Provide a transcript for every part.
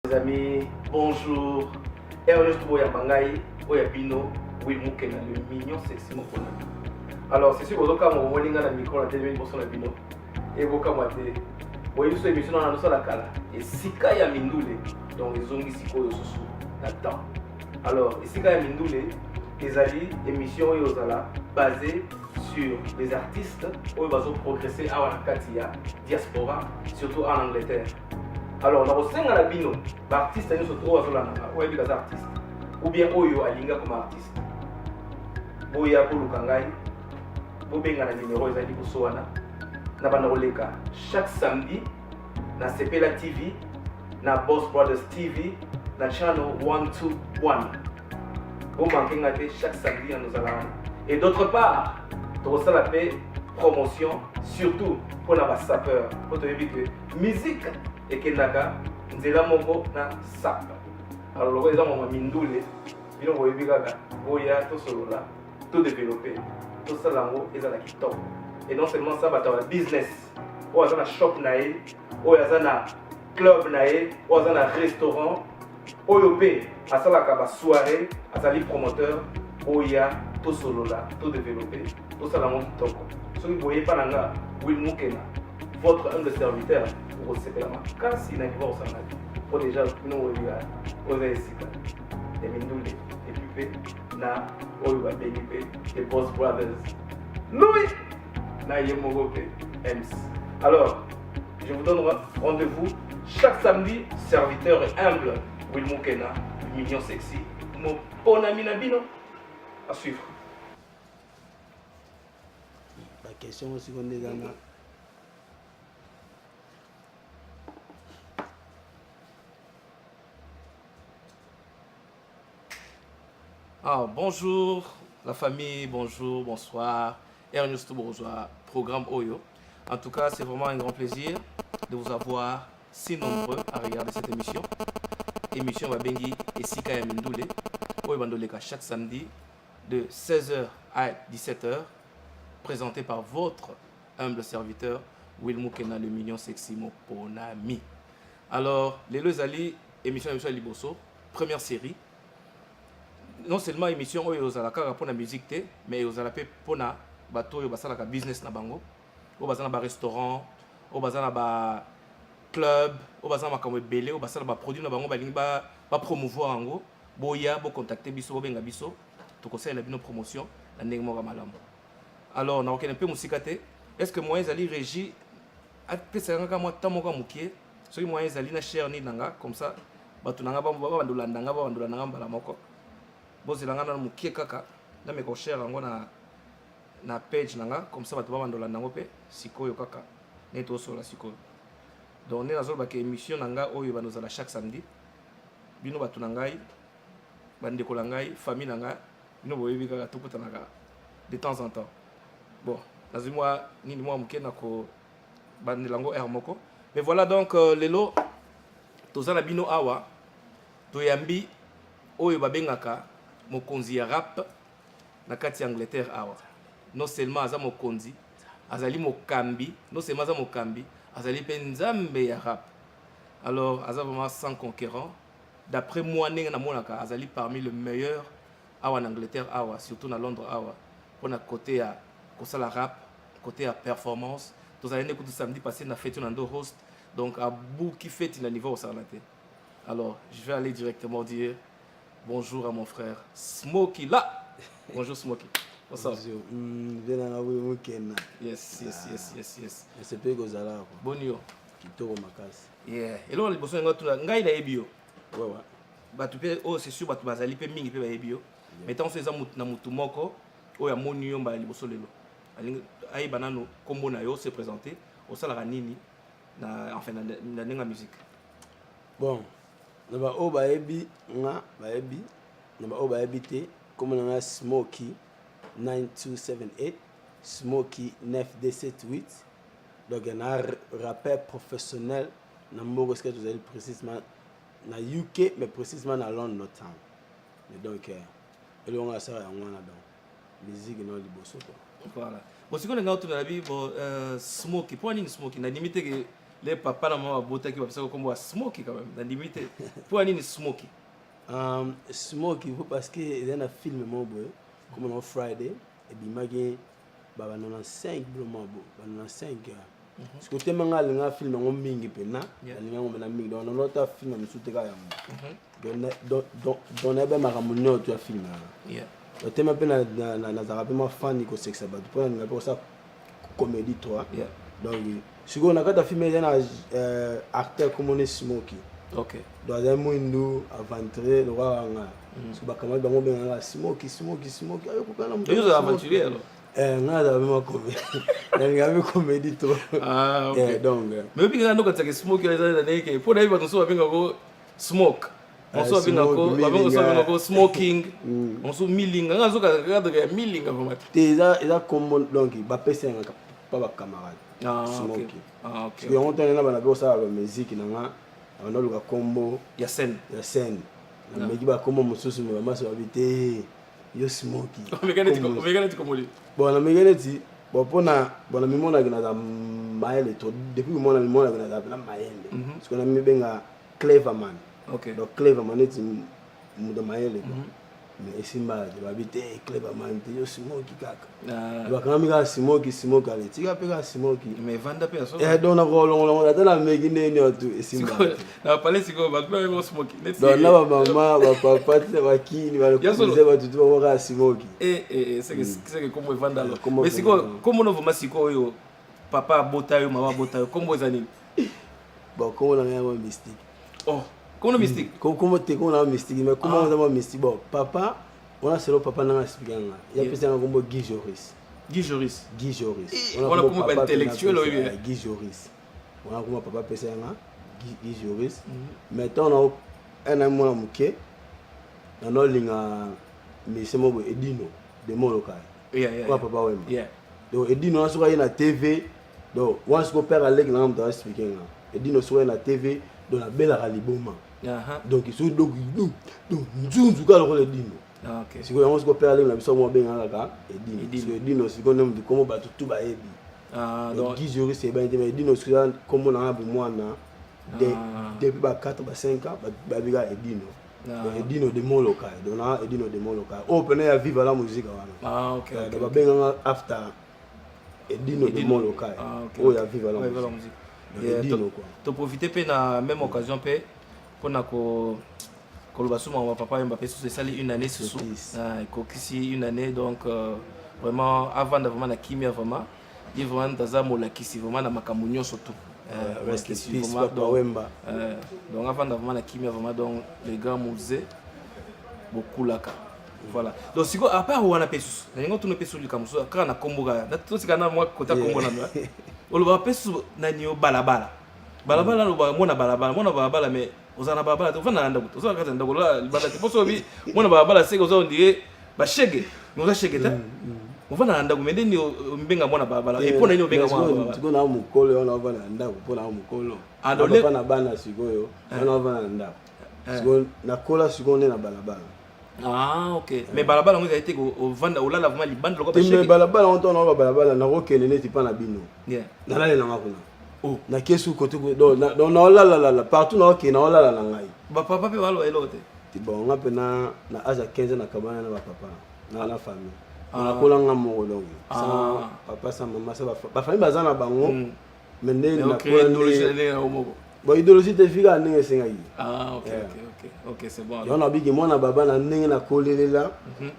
Les amis, bonjour. Heure nyonso boyamba ngai oyo ya bino Will Mukena le mignon sexy mokona. Alors c'est sûr bozokamwa bomoni ngai na micro na telemi liboso na bino ebokamwa te boyebi biso émission na nosala kala esika ya mindule donc ezongi sikoyo susu na temps. Alors esika ya mindule ezali émission oyo ozala basée sur les artistes oyo bazo progresser awa na kati ya diaspora surtout en Angleterre. Alors nakosenga na bino baartiste nyonso to oyo azolanda nga oyo ayebi kaza artiste ou bien oyo alingi akoma artiste, boya koluka ngai, bobenga na numero ezali liboso wana. Na banda koleka chaque samedi na Sepela TV, na Boss Brothers TV, na channel 121. Bomanke nga te, chaque samedi ya nozala wana. Et d'autre part tokosala mpe promotion surtout mpona basapeur, mpo toyebi ke musique ekendaka nzela moko na sap. Alors lokola eza mama mindule, bino boyebi kaka, boya tosolola, todéveloppe, tosala yango ezala kitoko. Et non seulement ça, bato ya business oyo aza na shop na ye, oyo aza na club na ye, oyo aza na restaurant, oyo mpe asalaka basoirée, azali promoteur, oya tosolola, todéveloppe, tosala yango kitoko. Soki boyepa na nga Will Mukena, votre humble serviteur, okosepela makasi na niveau kosala te, po déjà bino boyebi oyo eza esika ya mindule et puis mpe na oyo babengi mpe the Boss Brothers, Louis na ye moko mpe Ems. Alors je vous donne rendez-vous chaque samedi, serviteur et humble Will Mukena, mignon sexy moponami na bino. À suivre. Baquestion siko nde eza na Ah, bonjour la famille, bonjour, bonsoir. Ernest Bourgeois, programme Oyo. En tout cas, c'est vraiment un grand plaisir de vous avoir si nombreux à regarder cette émission. Émission babengi Esika ya Mindule, oyo bandoleka chaque samedi de 16h à 17h, présenté par votre humble serviteur Will Mukena, le mignon sexy Moponami. Alors, lelo ezali émission émission liboso, première série. Non seulement émission oyo ozala kaka mpona musique te, mais ozala mpe mpona bato oyo basalaka business na bango, oyo baza na barestaurant, oyo baza na baclub, oyo baza na makambo ebele, oyo basala baproduit na bango, balingi bapromouvoir yango. Boya bocontacte biso, bobenga biso, tokosalela bino promotion na ndenge moko ya malamu. Alors nakokende mpe mosika te. Est ce que moyen ezali, régie apesaka kaka mwa temps moko ya mokie? Soki moyen ezali na share nini na nga, comme ça bato na nga babandolanda nga, babandolanda nga mbala moko. Bozela nga nano mokie kaka, nameka koshare yango na page na nga, comme ça bato babandolanda yango mpe sikoyo kaka ndenge tozosola sikoyo. Donc nde nazolobaka, émission na nga oyo bandozala chaque samedi, bino bato na ngai, bandeko na ngai, famille na ngai, bino boyebi kaka tokutanaka de temps en temps. Bon, nazwi mwa nini mwa moke na kobandela yango heure moko. Mais voilà, donc lelo toza na bino awa, toyambi oyo babengaka mokonzi ya rap na kati ya Angleterre awa. Non seulement aza mokonzi, azali mokambi, non seulement aza mokambi, azali mpe nzambe ya rap. Alors aza vraiment sans concurrent d'après moi, ndenge namonaka, azali parmi le meilleur awa na Angleterre awa, surtout na Londres awa, mpona côté ya kosala rap, côté ya performance. Tozali nde kutu samedi passé na feti na ndo host, donc abuki feti na niveau kosala te. Alors je vais aller directement dire bonjour à mon frère Smoky là. Bonjour Smoky. What's up? Mpe nanga boye mokena. Yes. Esepeli kozala ko. Boni yo? Kitoko makasi. Yeah, eloko liboso yango tuna ngai, nayebi yo. Wewa. Bato mpe oyo, c'est sûr, bato bazali mpe mingi mpe bayebi yo, mais ntango so eza na motu moko oyo amoni yo mbala liboso lelo, alingi ayeba nano nkombo na yo, se présenter, osalaka nini na, enfin, na ndenge ya musique. Bon, na baoyo bayebi nga bayebi, na baoyo bayebi te, nkombo na nga Smoky 9278, Smoky 9278. Donc na rappeur professionnel na mboka esika tozali, précisement na UK, mais précisement na London Town. Et donc eloko nga asala yango wana, donc musique no liboso quoi. Voilà. Bon, sikoyo ndenge otuna nabi, bon, Smoky, mpo nini Smoky? Nandimi te ke Le papa na mama babotaki, bapesaki nkombo ya Smoky quand même. Nandimi te. Mpo ya nini Smoky? Smoky parce que eza na film moko boye kombo nango Friday, ebimaki ba 95, bilo moko bo ba 95. Parce que otema nga alinga film yango mingi mpena. Nalinga yango mpena mingi, donc nalota film mosusu te, kaka yango. Donc nayeba makambo nyonso ya film wana. Otema mpe nazalaka mpe mwa fani kosekisa bato, mpo nalinga mpe kosala comédie 3. Donc sikoyo na kati ya film eza na acteur komone Smoky. Donc azali mwindu, aventurier lokola nga. So bakamati bango benganga Smoky, Smoky, Smoky, ayokokana. Yo aventurier alors? Nga azala mpe macomédie, nalinga mpe comédie trop. Ah, ok. Donc mais oyebi kaka ndokatisaka Smoky eza na ndenge mpo nayebi bato mosusu babengako smoke, mosusu babengako, babengako smoking, mosusu milinga. Nga azoka cadre ya milinga vraiment. Te, eza kombo, donc bapesi yanga pa bacamarade Smoky. Yango ntango na bana mpe kosala bamusique na nga, banda oluka kombo ya scène. Ya scène. Nameki bakombo mosusu, me bamasi babi te, yo Smoky. Omeka neti komoli. Bon, nameki neti, bon, mpona, bon, namimonaki naza mayele to depuis mimona mimonaki naza mpena mayele, parce que namibenga Cleverman. Donc Cleverman neti moto mayele quoi, mais esimbaka te. Babi te, Cleverman te, yo Smoky kaka. Bakangami kaka Smoky, Smoky, ale tika mpe kaka Smoky. Mais vanda mpe. Donc nakolongolongola ata nameki ndenge nini tu, esimbaka te. Na pale sikoyo bato mpe babengo Smoky. Donc na bamama, bapapa, tina bakini, balokuze, bato tu bango kaka Smoky. Seke kombo evanda alors. Mais sikoyo kombo no vraiment sikoyo, papa abota yo, mama abota yo, kombo eza nini? Bon, kombo na ngai yango mystique. Oh, kombo mystique. Kombo te, kombo na mystique, mais kombo eza mwa mystique. Bon, papa wana, selo papa nanga expliqué nga, ya pesa nga kombo Guy Joris. Guy Joris. Guy Joris. Wana kombo ba intellectuel oyebi. Guy Joris wana kombo papa pesa nga, Guy Joris. Mais ntango na mwana moke, nanolinga musicien moko boye, Edino de Molokai, wa Papa Wemba. Donc Edino wana, soki aye na TV, donc wana sikoyo père aleki nanga moto aexpliqué nga, Edino soki aye na TV, donc nabelaka liboma. Donc soki donc nzunzu kaka lokola Edino. Sikoyo yango sikoyo père aleki na biso mo abengaka kaka Edino. Sikoyo Edino sikoyo nde moto kombo bato tu bayebi. Guy Joris eyebani te, mais Edino sikoyo kombo na nga bomwana depuis ba 4 ba 5 ans, bayebi kaka Edino. Edino de Molokai. Donc na Edino de Molokai oyo pene ya Viva la Musique wana, donc babenganga after Edino de Molokai oyo ya Viva la Musique, Edino quoi. Toprofite mpe na même occasion mpe mpona koloba su makambo Papa Wemba mpe susu esali une année susu, ekokisi une année. Donc vraiment avanda vraiment na kimia, vraiment ye vraiment aza molakisi vraiment na makambo nyonso tout. Rest in peace, Papa Wemba. Donc avanda vraiment na kimia, vraiment. Donc les grands musées bokulaka, voilà. Donc sikoyo, à part wana mpe susu, nalingi otuna mpe susu likambo mosusu kaka na kombo kaka. Tosika na mwa kota kombo nano. Olobaka mpe susu nani yo balabala, balabala, alobaka mwana balabala, mwana balabala, mais ozala na balabala te, ofanda na ndako te, ozala kati ya ndako, olala libanda te. Mposo obi mwana balabala, seke oza ondire bashege, mais oza shege te, ofanda na ndako. Mais ndeni obenga mwana balabala? E mpo na nini obenga mwana balabala? Sikoyo na mokolo wana ovanda na ndako, mpo na mokolo papa na bana, sikoyo wana ovanda na ndako. Sikoyo nakola sikoyo nde na balabala. Ah, ok. Mais balabala yango ezali te ovanda, olala vraiment libanda lokola? Te, mais balabala yango, ntango naoba balabala, nakokende neti mpa na bino, nalalelanga kuna, nakesu kote, donc naolalalala partout, naokende, naolala na ngai. Bapapa mpe baloba eloko te? Bon, nga mpe na âge ya 15 nakabana na bapapa na famille. Nakola nga moko, donc sans papa, sans mama, sans bafamille baza na bango, mais nde nakola nde, bon, idéologie te, fika ndenge esengaki. Ah, ok, ok, ok ok c'est bon. Yango nabiki mwana baba na ndenge nakolelela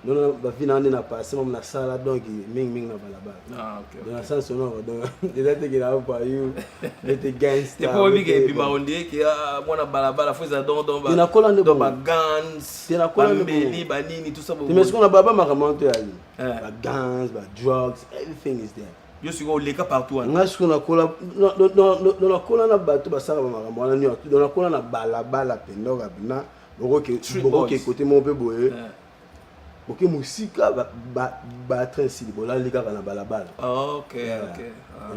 donc bavi na nde na passe mamo nasala, donc mingimingi na balabala. Donc na sens ono, donc eza teke na voyou nete gangster. Po oyebi ke ebima ondie ke mwana balabala fo eza don don. Nakola nde. Baguns, bambeli, banini, tout ça. Mais sikoyo na baba makambo wana to yali baguns, badrugs, everything is there. Yo sikoyo oleka partout wana. Nga sikoyo nakola, nakola na bato basalaka bamakambo wana nyonso. Donc nakola na balabala mpenza oka mpena bokoke kote moko mpe boye, boke mosika, batrain esili, bolali kaka na balabala.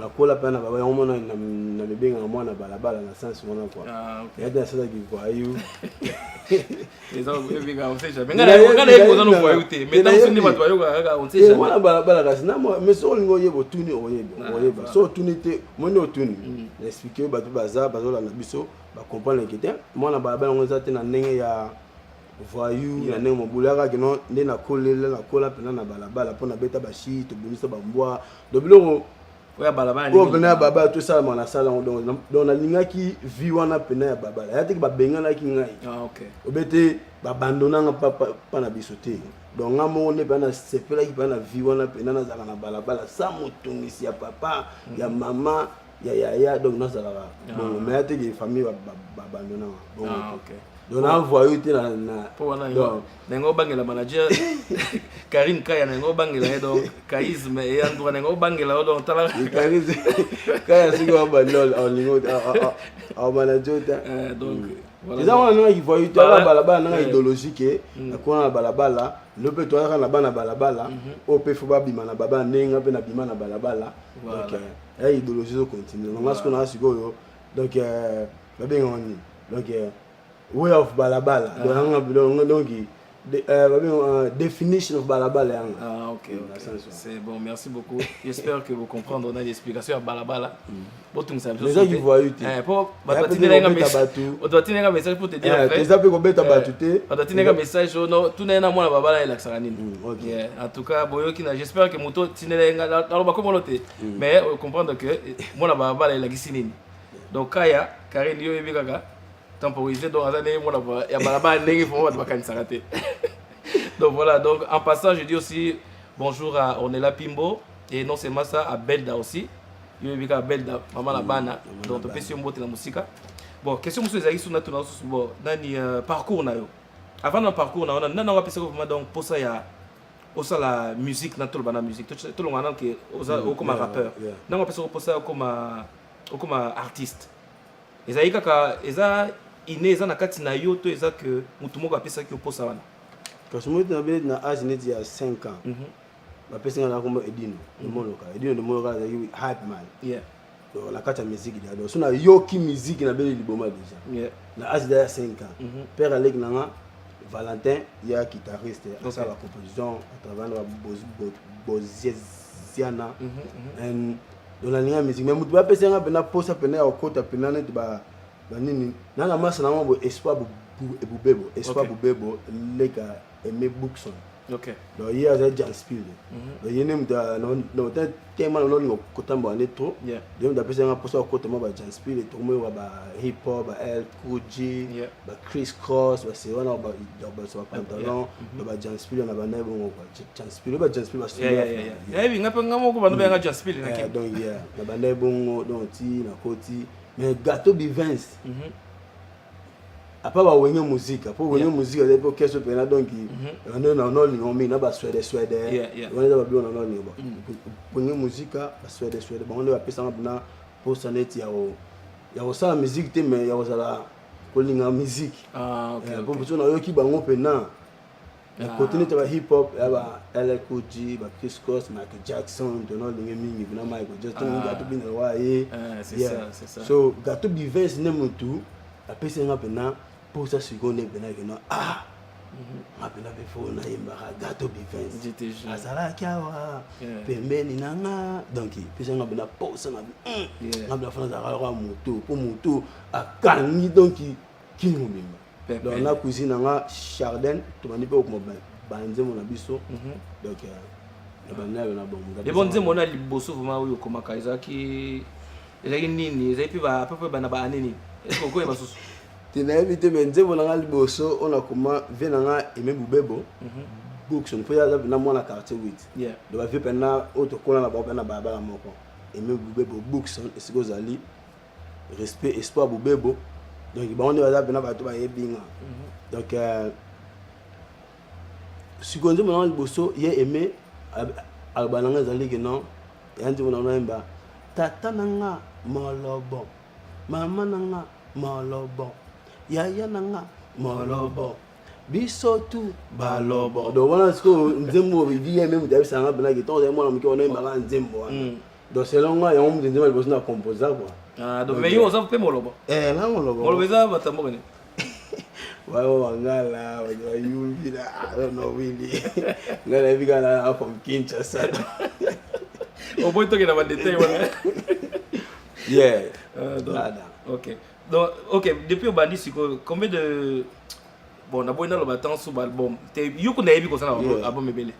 Nakola mpe na baba yango mona na mibengaka mwana balabala na sens wana quoi. Yate nasalaki voyou. Eza oyebika, on sait jamais. Nga nayebi oza no voyou te, mais ntango soki nde bato bayokaka kaka, on sait jamais. Mwana balabala kasi na mais soki olingi oyeba, otuni, okoyeba. Okoyeba so otuni te. Moni, otuni, na explique bato baza bazolanda biso, bacomprendre ke te, mwana balabala yango eza te na ndenge ya voyou, na ndenge mobulu. Yaka kino nde nakolela, nakola mpena na balabala mpo nabeta bashi, tobundisa bambwa, do biloko oyo balabala. Oyo mpena ya balabala tosalamaka na sala yango. Donc nalingaki vie wana mpena ya balabala ya teke babenganaki ngai obe te, babandonanga mpa na biso te. Donc nga moko nde mpena nasepelaki mpena na vie wana, mpena nazalaka na balabala sa motungisi ya papa, ya mama, ya yaya. Donc nazalaka bongo, mais ya teke famille babandonanga bongo. Donc na voyou te na Po wana ndenge obangela manager Karine Kaya, ndenge obangela ye, donc charisme eya ndroit ndenge obangela yo, donc tala. Kaya soki wabandi olingo aomanager te. Donc eza wana nangaki voyou te, aka balabala nanga idéologie ke nakona na balabala. Lo mpe toyaka na bana balabala oyo mpe fo babima na balabala ndenge nga mpe nabima na balabala. Donc ya idéologie ezocontinue nanga sikoyo, nanga sikoyo. Donc babengaka nini? Donc way of balabala. Donc donc definition of balabala yanga. Ah, ok. C'est bon, merci beaucoup. J'espère que vous comprendrez, on a l'explication ya balabala. Botungisa biso. Eza voyou te. Po bato batindelanga message pour te dire vrai. Eza mpe kobeta bato te. Bato batindelanga message no tuna ye na mwana babala elakisaka nini. En tout cas boyoki na, j'espère que moto tindelenga, naloba komona te, mais comprendre que mwana balabala elakisi nini. Donc Kaya Karine, yo oyebi kaka temporiser, donc aza ndenge mwana ya balabala, ndenge vraiment bato bakanisaka te. Donc voilà, donc en passant, je dis aussi bonjour à Ornella Pimbo et non seulement ça, à Belda aussi. Yo oyebi kaka Belda, mama na bana. Donc topesi yo mbote na mosika. Bon, question mosusu ezalaki suna tuna mosusu. Bon, nani parcours na yo, avant na parcours na yo, nani nango apesaka vraiment donc posa ya osala musique? Na toloba na musique, tolonga nano ke okoma rappeur, nango apesaka posa okoma artiste, ezali kaka eza inné, eza na kati na yo, to eza ke motu moko apesaki yo posa wana? Kasi moi na bele na age neti ya 5 ans, bapesi nga na kombo Edino Demoloka. Edino Demoloka azalaki hype man. Donc na kati ya musique dia, donc so nayoki musique, nabeli liboma déjà na age ya 5 ans. Père aleki na nga Valentin ya guitariste, asala bacomposition, atravaille na Boziana. Donc nalinga musique, mais motu bapesi nga mpena posa mpena ya kokota mpena neti banini nanga masa nango bo Espoir Bubebo, Espoir Bubebo leka Aimé Bookson. Donc ye azali Jan Speed. Donc ye nde moto tema nolinga kotambola nde trop. Ye moto apesi nga mposa kokota mwa ba Jan Speed, tokomoyoka ba hip hop, ba LL Cool J, ba Kris Kross, base wana baso bapantalon, ba Jan Speed na banda bongo quoi. Jan Speed, ba Jan Speed. Yayebi nga mpe, nga moko bando bayanga Jan Speed. Donc na banda bongo, donc ti nakoti. Mais Gâteau Bivens, apa bawenge muzika, mpo wenge muzika ezali mpo orchestre mpena. Donc nde naolinga mingi na baswede swede wana, eza babiloko na naolinga. Wenge muzika, baswede swede, bango nde bapesanga mpena mposa neti ya kosala musique te, mais ya kozala kolinga musique, po biso nayoki bango mpena na côté neti ba hip hop ya ba LL Cool J, ba Kris Kross, Michael Jackson. Tona olingi mingi mpena Michael Jackson, Gato bina wa ye. So Gato Bivens nde motu apesi nga mpena mposa. Sikoyo nde mpena keno, ah, nga mpena mpe fo nayembaka. Gato Bivens azalaki awa pembeni na nga, donc epesi nga mpena mposa na nga mpena fo nazalaka kaka motu, mpo motu akangi donc kini mobimba. Donc na cuisine na nga Chardin, tobandi mpe kokoma banzembo na biso. Donc na banda na bongo. Ebo nzembo na liboso vraiment oyo okomaka ezalaki nini? Ezali mpe à peu près bana ba année nini? Est-ce que okoyeba susu? Te, nayebi te, mais nzembo na nga liboso oyo nakoma, vie na nga Aime Bubebo Bookson, mpo aza mpena mwana quartier 8. Donc bavie mpena oyo tokola na bango mpena na balabala moko. Aime Bubebo Bookson, esika ozali, respect. Espoir Bubebo, donc bango nde baza mpena bato bayebi nga. Donc sikoyo nzembo nanga liboso ye Aime aloba nanga ezali ke non, ya nzembo nanga nayemba: tata nanga molobo, mama nanga molobo, yaya nanga molobo, biso tu balobo. Donc wana sikoyo nzembo vi ye meme moto ayebisanga mpena ke ntongo ozali mwana moke, wana oyembaka nzembo wana. Donc selon nga, yango moto nzembo liboso na composa quoi. Ah, donc mais yo oza mpe molobo? Eh, nga molobo. Molobo eza bato ya mboka nini? Wayo wangala, wayumbi, I don't know really. Nga nayebi kaka na from Kinshasa. Oboyi tokenda ba détail wana. Yeah. Donc, Nada. Ok. Donc, ok, depuis obandi sikoyo, combien de, bon, naboyi naloba temps sur album. Te yo kuna yebi kozala album ebele.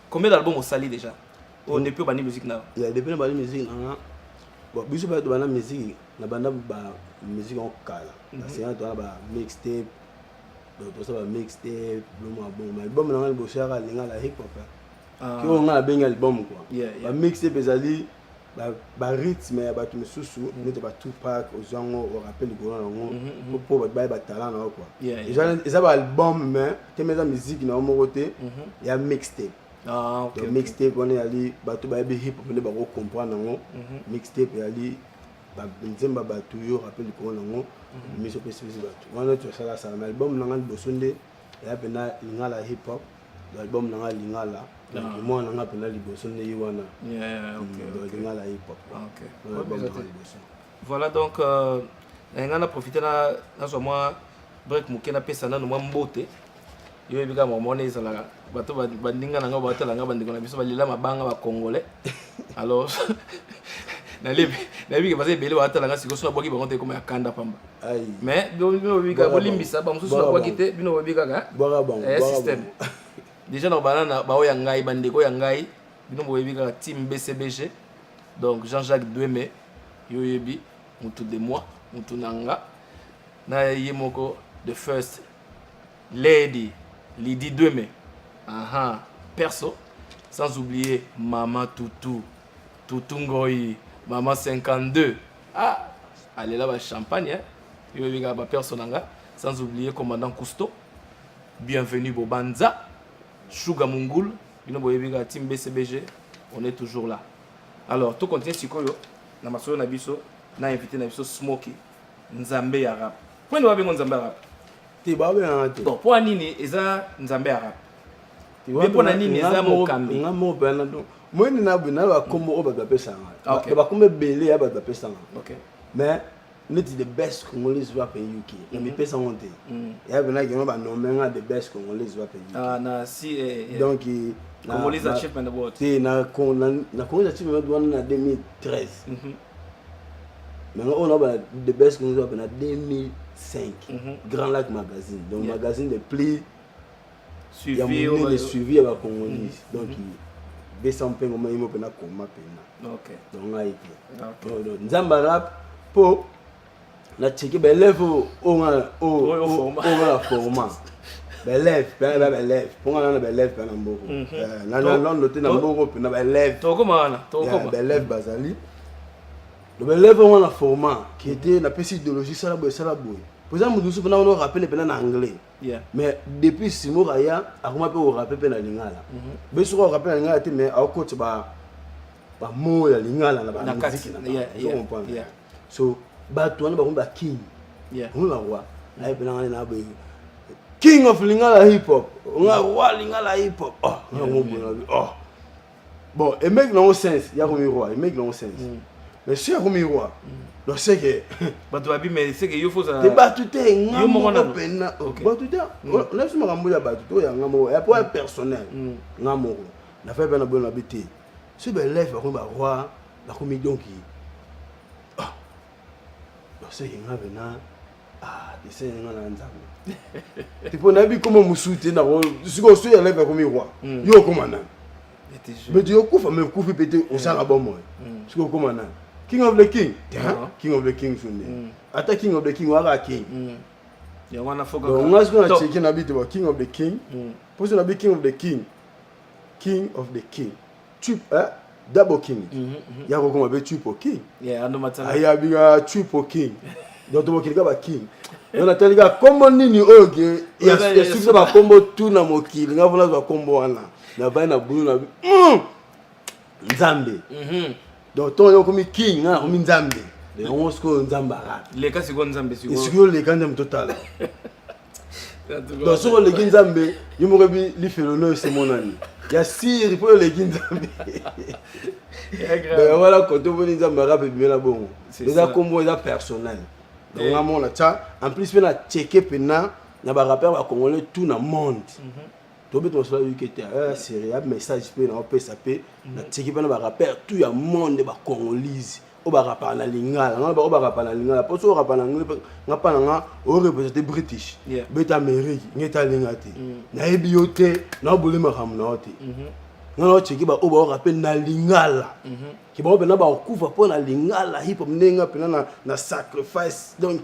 Combien d'albums osali déjà? Oh, depuis obandi musique na. Yeah, depuis na bandi musique na nga. Bon, biso ba banda musique, na banda ba musique en kala. Parce que toza ba mixtape. Donc toza ba mixtape, biloko ya bongo. Mais album na nga liboso yaka Lingala hip hop. Ah. Ki oyo nga nabengi album quoi. Ba mixtape ezali ba rythme ya bato misusu, neti ba Tupac, ozwa yango, orape likolo na yango po bato bayeba talent na yo quoi. Eza ba album, mais teme eza musique na yo moko te, ya mixtape. Ah, ok. Donc mixtape wana ezali bato bayebi hip hop nde bako comprendre yango. Mixtape ezali nzembo ya bato, yo rape likolo na yango, miso opesi biso bato wana tosalasala. Mais album na nga liboso nde eya mpena Lingala hip hop. Album na nga Lingala, donc mwana na nga mpena liboso nde ye wana. Donc Lingala hip hop quoi. Wana album na nga liboso. Voilà, donc na nga na profiter na nazwa mwa break moke, napesa nano mwa mbote. Yo oyebi kaka mama wana ezalaka bato bandinga na nga, batala nga, bandeko na biso balela mabanga, bacongolais. Alors nayebi ke baza ebele batala nga sikoyo, so nabwaki bango te, ekoma ya kanda pamba. Ai. Mais bino boyebi kaka, Bwaka bolimbisa bamosusu Bwaka nabwaki bango. te, bino boyebi kaka. Bwaka bango, bwaka Système bango. déjà na bana na baoyo ya ngai, bandeko ya ngai, bino boyebi kaka team BCBG. Donc Jean-Jacques Dweme, yo oyebi mutu de moi, mutu na nga na ye moko, the first lady Lydie Dweme, aha perso, sans oublier mama Tutu, Tutu Ngoi, mama 52, ah, alela ba champagne, hein? Yo oyebi kaka baperso na nga, sans oublier commandant Cousteau, bienvenue Bobanza, Sugar Mungul, bino boyebi kaka team BCBG, on est toujours là. Alors to continue sikoyo na masolo na biso na invité na biso Smoky, Nzambe ya rap. Mpo nini babengo Nzambe ya rap? Te, babengaka te. Bon, mpo nini eza Nzambe ya rap? Mpe mpo na nini eza mokambi? Nga moko mpena donc moyini na boye na bakombo oyo bato bapesanga. Bakombo ebele ya bato bapesanga. Mais neti the best Congolese rapper UK, na mipesa yango te, ya mpena keno banome nga the best Congolese rapper UK. Ah, na si Donc Congolese Achievement Award. Te, na Congolese Achievement wana na 2013. Mais nga oyo na the best Congolese rapper na 2005, Grand Lac Magazine, donc magazine de plus ya suivi monene, suivi ya bacongolise. Donc besa mpengo mayimo mpena koma mpena. Donc ngai te. Donc, Nzambe rap mpo nacheke baélève oyo nga Oyo forma. oyo nga na forma baélève mpe ba baélève mpo nga na baélève mpe na mboko. Na Londres te, na mboko mpe na baélève. Tokoma wana, tokoma. Baélève bazali. Donc baélève oyo nga na forma kete napesi idéologie, sala boye, sala boye, po eza moto mosusu mpena wana orapele mpena na anglais. Mais depuis Simo aya, akoma mpe orape mpe na lingala. Be soki orape na lingala te, mais aokotisa ba bamo ya lingala na Na kati, bamiziki na bango. Comprendre? So bato wana bakomi baking, bakomi baroi. Naye mpe nanga na boye king of lingala hip hop, nga roi lingala hip hop. Oh, nga ngo boye na oh bon, emeki nango sens ya komi roi, emeki nango sens. Mais si akomi roi, donc c'est que bato babi, mais c'est que yo faut te bato te, nga Yo moko moko nano. mpena bato te, na biso makambo ya bato to ya nga moko ya po ya personnel. Nga moko nafai mpe na boye na bi te, soki baélève bakomi baroi, bakomi donki, ah, donc c'est que nga mpena, ah, ese nga na Nzambe te, mpo nayebi koma mosusu te. Sikoyo soki élève akomi roi, yo okoma nani? Mais tu okufa, mais okufi mpe te, osala bomoi. Soki okoma nani? King of the king te, hein? King of the king so nde ata king of the king waka king. Yango wana fo Donc nga sikoyo na cheke na bi te ba king of the king, mpo so na bi king of the king, king of the king, triple, eh? Double king ya kokoma mpe triple king. Yeah, ando matala. Ayabika triple king, donc tobokili ka baking. Donc natali kaka kombo nini oyo ke yasukisa bakombo tu na mokili, nga mpona zwa kombo wana, navai na bulu na Nzambe. Donc ntongo yo okomi king, nga nakomi Nzambe. Yango sikoyo Nzambe arap. Leka sikoyo Nzambe sikoyo. Esikoyo oleka Nzambe, totala. Donc soki oleki Nzambe, yo moko ebi lifelo no esemonani ya siri mpo oleki Nzambe. Donc wana kote omoni Nzambe arap ebimela bongo. Eza kombo, eza personnel. Donc nga moko natya, en plus mpe na cheke mpena. Na barappeur bacongolais tout na monde, tobeta masolo ya UK te, ya série ya message mpe naopesa mpe natiki mpe na barappeur tout ya monde bacongolise oyo barapaka na lingala. Nga oyo barapa na lingala, mpo soki orapa na anglais, nga mpa na nga oreprésente British, beta Amérique, nge etalinga te, nayebi yo te, naoboli makambo na yo te. Nga naocheki baoyo baorape na lingala, ke bango mpena bakokufa mpo na lingala hip hop, ndenge nga mpena na sacrifice donc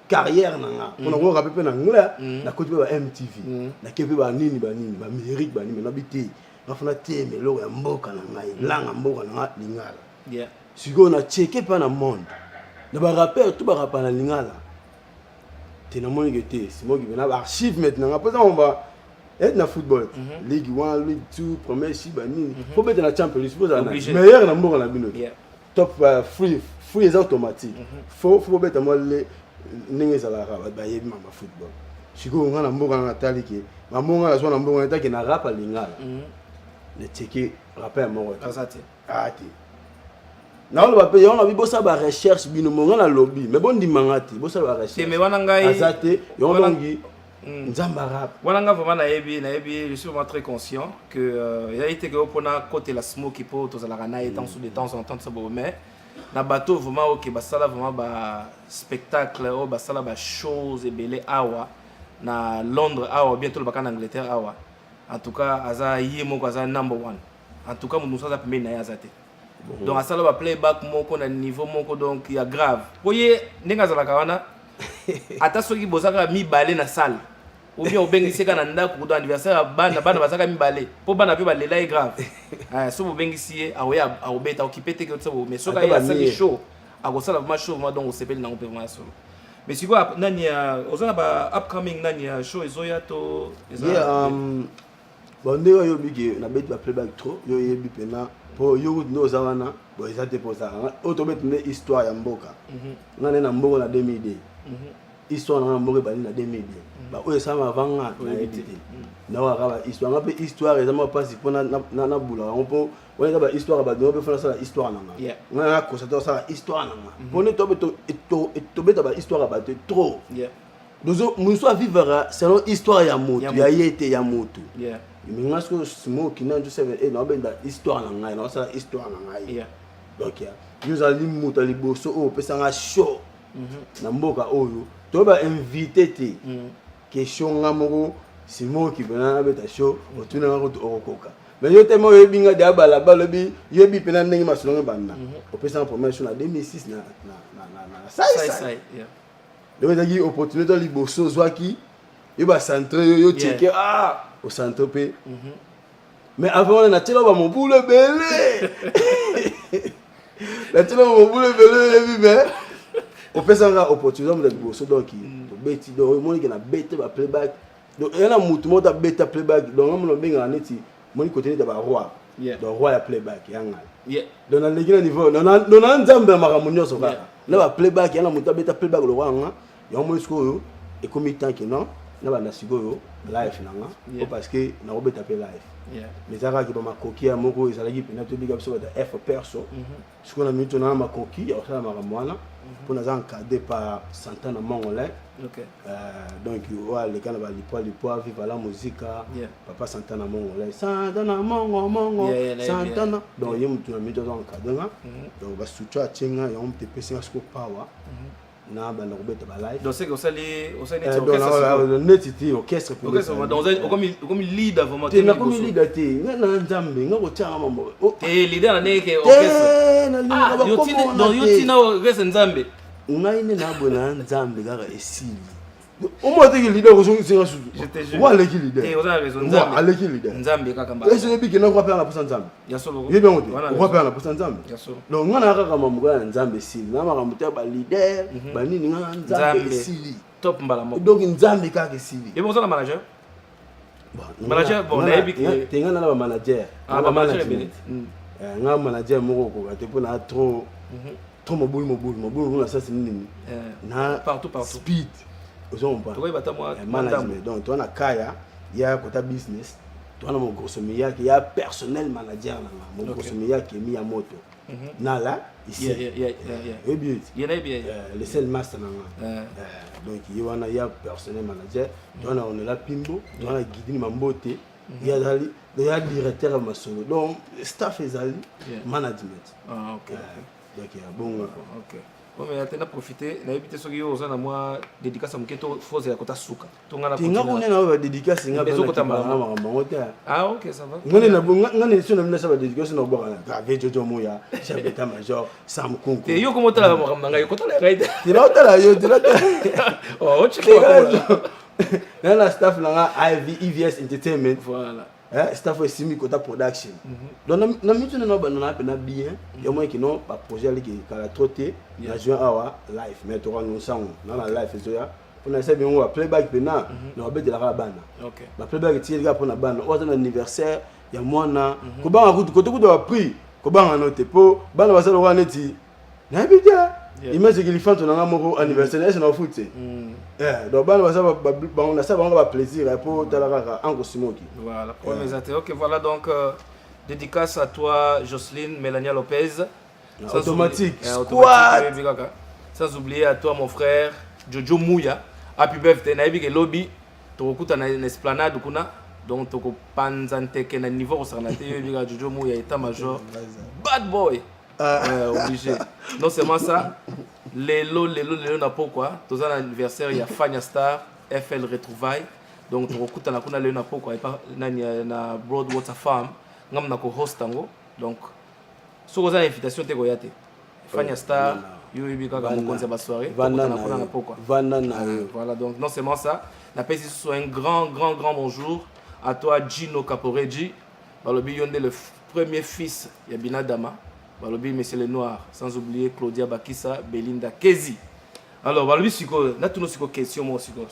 carrière na nga mpona korape mpe na anglais. Nakoti mpe ba MTV, nake mpe banini banini, baamérique banini, nabi te, nga fana teme eloko ya mboka na ngai, langa mboka na nga lingala. Sikoyo na cheke mpe na monde na barappeur to barapa na lingala te, namoni ke te, Simoki mpena baarchive mete na nga mpo eza ba ete na football, Ligue 1, Ligue 2, première si banini, po beta na Champions, po ozala na meilleur na mboka na bino te. Top free free eza automatique, faut bobeta mwa le ndenge ezalaka, bato bayebi mama football. Sikoyo nga na mboka na natali ke bambongo nga nazwa na mboka nataki na rap ya lingala, nateke rappeur moko te. Aza te. Ah te, naoloba mpe yango nabi, bosala barecherche bino mo. Nga nalobi mais bondimanga te, bosala te, mais wana ngai aza te yango. Dongi nzambe arap. Wana nga vraiment nayebi, je suis vraiment très conscient que ezali te ke oyo mpona kotela Smoki, mpo tozalaka na ye temps de temps en temps bo, mais na bato vraiment oke basala vraiment ba spectacle oyo, basala ba shows ebele awa na Londres awa, bien tolobaka na Angleterre awa, en tout cas aza ye moko, aza number one. En tout cas moto mosusu aza pembeni na ye aza te. Donc asala ba playback moko na niveau moko donc ya grave, po ye ndenge azalaka wana, ata soki bozalaka mibale na salle ou bien obengisi kaka na ndako do anniversaire ya bana, bana bazalaka mibale, mpo bana mpe balela ye grave. So bobengisi ye, akoya, akobeta, okipe te ke mais soki Ata aye asali bamire. show, akosala vraiment show vraiment, donc osepeli nango mpe vraiment ya solo. Mais sikoyo nani ya oza na ba upcoming, nani ya show ezoya to eza? Ye bon, ndenge oyobi ke nabeti ba playback trop, yo oyebi mpena mpo yo kutu nde oza wana. Bon, eza te mpo ozala oyo tobeti nde histoire ya mboka. Nga nde na mboka na 2002, histoire na nga na mboka ebandi na 2002. Baoyo esalama avant nga nayebi te, naokaka ba histoire nga mpe histoire eza mwa mpasi mpo nabulaka yango, mpo wana eza ba histoire ya bato mpe fo nasala histoire na nga. Nga nakosa te osala histoire na nga, mpo nde tobeta ba histoire ya bato trop. Mosu avivaka selon histoire ya motu Ya ya ye te, ya motu. Mais nga sikoyo Smoki 978, naobenda histoire na ngai, naosala histoire na ngai. Donc yo ozali moto ya liboso oyo opesanga show na mboka oyo, toyeba invité te ke show nga moko Simoki mpena nabeta show, otunanga kutu okokoka, mais yo te mo oyebi nga deya balabala, oyebi, yebi mpena ndenge masolo ebanda. Opesanga première show na 2006 na Sai Sai Sai. Sai, yeah. Donc ezalaki opportunité ya liboso ozwaki yo bacentre yo, yo cheke, ah, ocentre mpe. Mais avant wana natiela bamobulu ebele, natiela bamobulu ebele, oyebi, mais opesanga opportunité moto ya liboso. Donc tobeti, donc omonike na bete ba playback, donc eya na motu moko tabeta playback, donc nga mona obengaka neti moni kote neti ya baroi. Donc roi ya playback ya ngai. Donc naleki na niveau, donc na nzambe ya makambo nyonso kaka na ba playback ya na moto abeta playback lokwa nga yango. Moni sikoyo ekomi temps ke non, na banda sikoyo live na nga po parce que nakobeta mpe live. Mais eza kaka bamakoki ya moko ezalaki mpena tobika biso bato ya f perso. Sikoyo na minute na makoki ya kosala makambo wana, mpo naza encadré par Santana Mongolais. Donc oyo aleka na balipwa lipwa, Viva la Musica. Papa Santana Mongolais, Santana Mongo Mongo. Santana, donc ye motu na minute aza encadré nga. Donc basoutien atie nga yango moto epesi nga sikoyo power na banda kobeta ba live. Donc c'est que osali neti orchestre sikoyo. Neti ti orchestre mpe. Orchestre vraiment, donc okomi leader vraiment. Te, nakomi leader te, nga na nzambe nga kotianga mambo. Te, leader na ndenge ke orchestre. Te, nalingaka Ah, yo bakoma tina wana donc yo te. tina orchestre nzambe. Ngai nde naboye na nzambe kaka esili omona teki leader kozongisinga susu. Je te jure. Wa aleki leader. Te, oza na raison, Wa Nzambe. aleki leader. Nzambe kaka mba. Ese oyebi ke nako apela na posa nzambe? Ya solo. Yebi yango te? Wana Okwa apela na posa nzambe. Ya solo. Donc nga na kaka mambo ya nzambe esili na makambo te ya baleader banini, nga na nzambe. Nzambe. Esili. Top mbala moko. Donc nzambe kaka esili. Et bon, oza na manager? Bon, Manager, bon, nayebi ke- te, nga na bamanager. Ah, ba manager ebele. Nga manager moko okoka te mpo na trop trop mobulu mobulu mobulu mobulu na sasi nini na Partout, partout. speed, ozo comprendre? Tokoyeba ata mwa ndambo. Management, donc toza na kaya ya kota business, toza na mogroso miyake ya personnel manager na nga, mogroso miyake mi ya moto. Nala ici. Oyebi ye ti? Ye nayebi ye. Le seul master na nga. Donc ye wana ya personnel manager, to wana Onela Pimbo, to wana Guidine Mambote, ye azali ya directeur ya masolo. Donc staff ezali management. Ah, ok. Donc ya bongo quoi. Ok. Bon, mais ate na profiter, nayebi te soki yo oza na mwa dédicace ya moke to fozela kota suka. To nga na Te, nga continuer. kuna na ba dédicace nga Ezokota bana mbala. makambo yango te. Ah, ok, ça va. Ngane na ngane so na bino sa ba dédicace na bwaka na grave Jojo Moya, chef d'état major Sam Kunku. Te, yo komo otala makambo na ngai, kotala ngai te. Te, na otala yo te, na otala. Oh, ocheki makambo. Na staff na nga IV EVS Entertainment. Voilà. Eh, staff esimbi kota production. Donc na mitu na bana na pena bien, ya moi ki no ba projet aliki kala trop te na juin awa live, mais to annonce ngo na live ezoya. Pona esa bien ba playback pena na babetela kaka bana. Ba playback etiyeli kaka mpona bana oyo aza na anniversaire ya mwana, kobanga kutu kote kutu ba prix kobanga no te, mpo bana baza lokola neti nayebi te. Image ekilifanto na nga moko anniversaire ese na ofuti te. Donc bana baza bango nasala bango ba plaisir mpo tala kaka anko Simoki. Voilà, problème eza te. Ok, voilà donc dédicace à toi Jocelyne Mélania Lopez. Sans Automatique. oublier, Squat. automatique, oyebi kaka. Sans oublier à toi mon frère Jojo Mouya. Happy birthday, nayebi ke lobi tokokuta na esplanade kuna, donc tokopanza nteke na niveau kosakana te. Oyebi kaka Jojo Mouya, état major bad boy. Ouais, obligé. Non seulement ça, lelo lelo lelo na pokwa toza na anniversaire ya Fania Star FL Retrouvaille, donc tokokutana kuna lelo na pokwa epa nani na Broadwater Farm, ngam na ko host yango. Donc soki oza na invitation te, koya te. Fania Star, yo oyebi kaka mokonzi ya basoirée, Vanda tokutana na kuna na yo. pokwa. Vanda na yo. Voilà, donc non seulement ça, napesi lisusu un grand grand grand bonjour à toi Gino Caporeggi, balobi yo nde le premier fils ya Binadama, balobi Monsieur le Noir, sans oublier Claudia Bakisa, Belinda Kezi. Alors balobi sikoyo natuna sikoyo question moko sikoyo.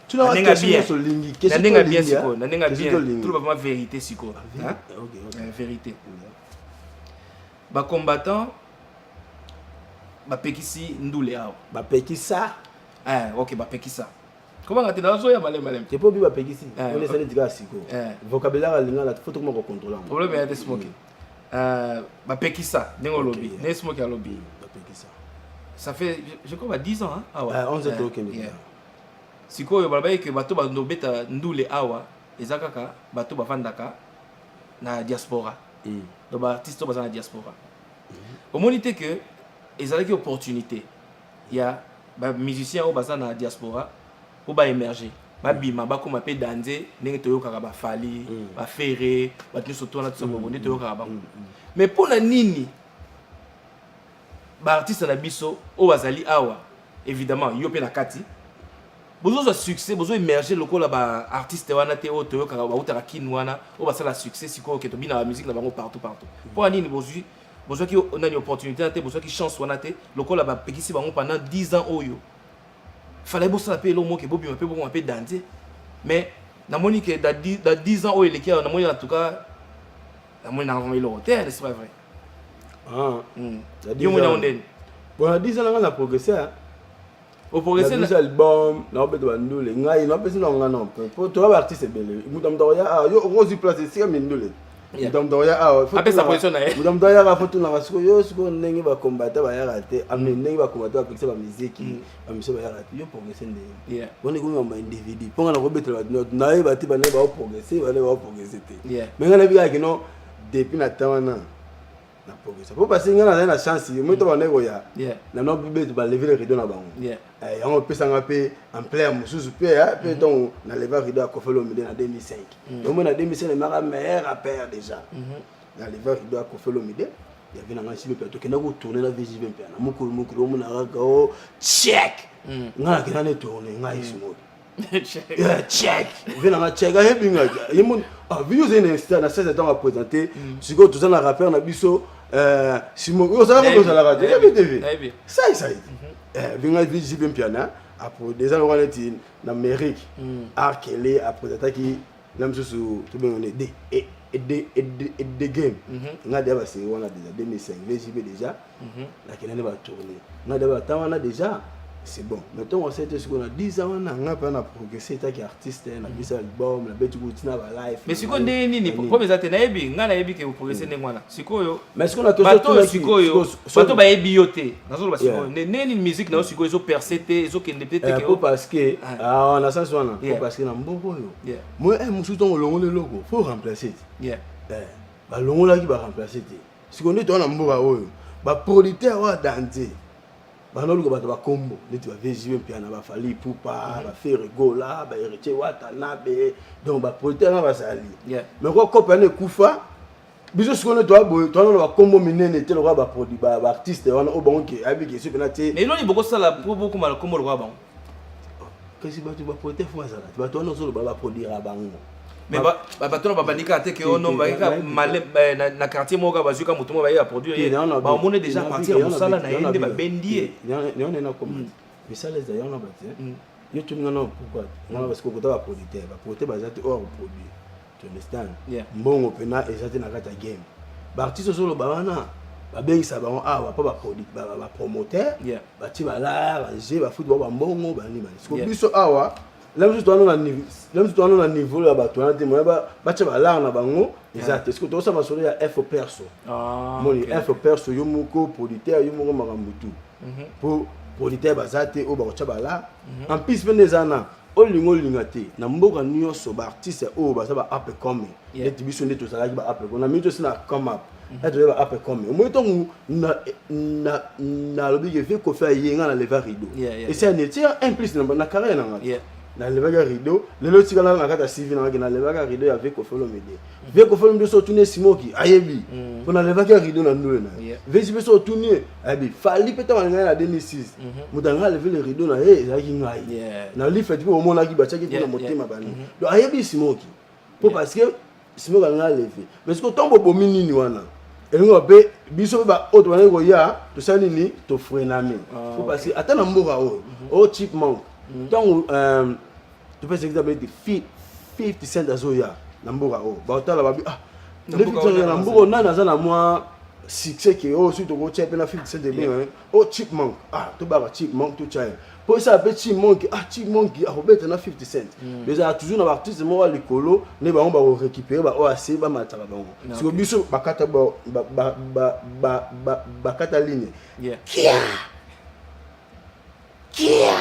Tuna Na ba ndenge question bien. nyonso olingi. Na Question ndenge bien tolingi, sikoyo, na ndenge Question bien, tolingi. toloba vraiment vérité sikoyo. Hein? Ok. Vérité, bacombattant bapekisi ndule awa. Bapekisa. Eh, ok, bapekisa, kobanga te, nazoya maleme maleme. Te, mpo bi bapekisi Eh, wana esali tika sikoyo. Vocabulaire alingala, faut tokoma kocontrôle yango. Problème ya te, Smoke. Bapekisa ndenge olobi, ndenge Smoke alobi. Bapekisa. Ça fait je crois ba 10 ans, hein, awa. Eh, 11 Eh, tokende. Sikoyo balobaki ke bato bandobeta ndule awa eza kaka bato bavandaka na diaspora, donc baartiste oyo baza na diaspora. Omoni te ke ezalaki opportunité ya bamusicien oyo baza na diaspora mpo baémerge, babima, bakóma mpe danze ndenge toyokaka baFally, baFerre, bato nyonso to wana tosa nde toyokaka bango? Mais mpo na nini baartiste na biso oyo bazali awa, évidemment yo mpe na kati, bozozwa succès, bozo émerge lokola baartiste wana te oyo toyokaka bautaka kini wana, oyo basala succès sikoyo ke tobina bamusique na bango partout partout? Mpo na nini bozwi, bozwaki nani opportunité wana te, bozwaki chance wana te lokola bapekisi bango pendant 10 ans oyo? Fallait bosala mpe eloko moko, bobima mpe, bokoma mpe danze. Mais namoni ke da 10 ans oyo eleki awa, namoni en tout cas, namoni nanga vraiment eloko te, n'est-ce pas vrai? Ah. Yo moni yango ndeni? Bon, na 10 ans nanga na progressé. Oprogresse. Nabimisi album, naobeta bandule ngai, naopesi na nga non, po toya baartiste ebele. Moto moto akoya awa, yo okozwi place esika mindule. Moto moto akoya awa, Apesa position na ye. moto moto ayaka, fo tunaka sikoyo yo sikoyo ndenge bakombata bayaka te, ame ndenge bakombata bapekisa bamiziki, bamiso bayaka te, yo progresse ndenge wana ekomi mama individu. Mpo nga nakobetela bato, nayeba te banaye baoprogresse, banaye baoprogresse te. Mais ngai nayebi kaka kino depuis na temps wana na progresse, po parce ngai nazali na chance moi to bandaki koya na no bete balever le rideau na bango. Yango opesanga mpe ampleur mosusu mpe mpe ntongo naleva rideau ya Koffi Olomide na 2005. Donc moi na 2005 namaka meilleur rappeur déjà, naleva rideau ya Koffi Olomide yavi nanga JB mpe tokenda kotourne na VJB mpe na mokolo mokolo omona kaka o check, ngai nakenda ne tourne ngai Smoki. Yeah, check ve nanga check ayebi ngai ye mo. Ah, video ozali na 16 ntango aprésente sikoyo, toza na rappeur na biso Simo oyo ozalaka, Nayebi, ozalaka te, nayebi, oyebi tv. Nayebi. Sai sai vinga JB Mpiana eza lokola neti na Amérique Arkele aprésentaki na mosusu tobengane de de game. Nga deya baseri wana déjà 2005 VJB déjà nakenda nde batourne, nga deya batan wana déjà. C'est bon. Mais ntongo asali te, sikoyo na 10 ans wana, nga mpe na progressé etaki artiste, na bisa album, nabeti kuti na balive. Mais sikoyo ndenge nini? Problème eza te, nayebi, ngai nayebi ke oprogresse ndenge wana. Sikoyo Mais sikoyo na bato oyo, sikoyo bato bayebi yo te. Nazoloba sikoyo, ndenge nini musique na yo sikoyo ezoperce te, ezokende te te? Po parce que na sens wana, po parce que na mboka oyo moi mosusu, ntongo olongoli eloko, faut remplacer te. Balongolaki, baremplace te. Sikoyo nde toza na mboka oyo, baproducteur oyo adanze banoluka bato bakombo neti baVGB Mpiana, baFally Ipupa, baFerre Gola, baHéritier Watanabe. Donc baproducteur wana bazali, mais kwa kope wana ekufa. Biso sikoyo nde toya boye, toza nano bakombo minene te lokola baproduit baartiste wana oyo bango ke ayebi ke so mpena te. Mais eloni bokosala po bokoma na kombo lokola bango? Kasi bato baproducteur fo bazala te. Bato wana ozoloba, baproduira bango. Mais bato na babandi kaka te ke ono bayeka na quartier moko, kaka bazwi ka motu moko, baye baproduire ye, baomoni déjà partir ya mosala na ye nde babendi ye. Yango na koma misala eza yango na bato yo toninga na pourquoi ngana, parce que okota baproducteur, baproducteur baza te oyo akoproduire, tu understand? Mbongo mpena eza te na kati ya game. Baartiste ozoloba wana, babengisa bango awa mpo bapromoteur batie balaya baje, bafuti bango bambongo bani bani. Siko biso awa la mosusu towana na niveau ya bato wana te. Moya batya balare na bango eza te. Siko tokosala masolo ya effort perso. Moni effort perso, yo moko producteur, yo moko makambo tu, po producteur baza te oyo bakotya balare. En plus mpe nde eza na olinga olinga te, na mboka nyonso baartiste oyo baza ba up and coming neti biso nde tozalaki ba up and coming na mingi, tosi na come up e toza ba up and coming. Omoni, ntongo nalobi ke vieux Koffi aye, nga na leva rideau, esi neti un plus na carrière na nga. Nalevaka rideau, lelo etikala na kati ya CV nangaki, nalevaka rideau ya vieux Koffi Olomide. Vieux Koffi Olomide so otuni ye, Simoki ayebi mpo nalevaki ya rideau na ndule na ye. Vesi mpe so otuni ye, ayebi. Fally mpe, ntango alingai na 2006, moto anga aleve le rideau na ye ezalaki ngai na lifeti, mpe omonaki batiaki mpe na motema bani. Donc ayebi Simoki mpo parce que Simoki alingai aleve. Mais siko ntango bobomi nini wana, elingi mpe biso mpe baoyo tobandaki koya, tosali nini? Tofreiname, po parce que ata na mboka oyo oyo chipmunk, ntango topesa exemple ete 50 Cent azoya na mboka oyo, baotala babi: "Ah, na mboka nani aza na mwa succès ke oyo soki tokotia mpe na 50 Cent ebenga oyo Chipmunk? Ah, tobaka Chipmunk, totya ye mpo esala mpe Chipmunk. Ah, Chipmunk akobeta na 50 Cent." Ezala toujours na baartiste moko ya likolo nde bango bakorécupere, baoyo ase bamataka bango. Siko biso bakata, bakata ligne kia kia.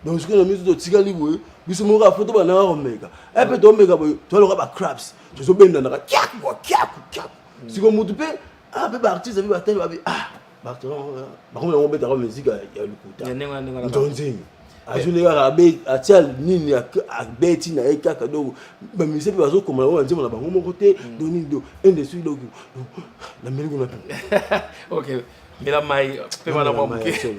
Donc sikoyo na miso totikali boye, biso moko afo tobandaka komeka e mpe tomeka boye, toaloka bacraps, tozobendanaka kiaku kiaku kiaku. Sikoyo mutu mpe ah mpe baartiste mpe batali babi: "Ah, bakomi yango obetaka musique ya lokuta." Nzonzing azwi kaka, atia nini, abeti na ye kaka. Donc bamusicien mpe bazokoma bango banzembo na bango moko te. Donc nini, donc industrie, donc nameli kuna mpe. Ok, mela mai mpe wana mwa moke.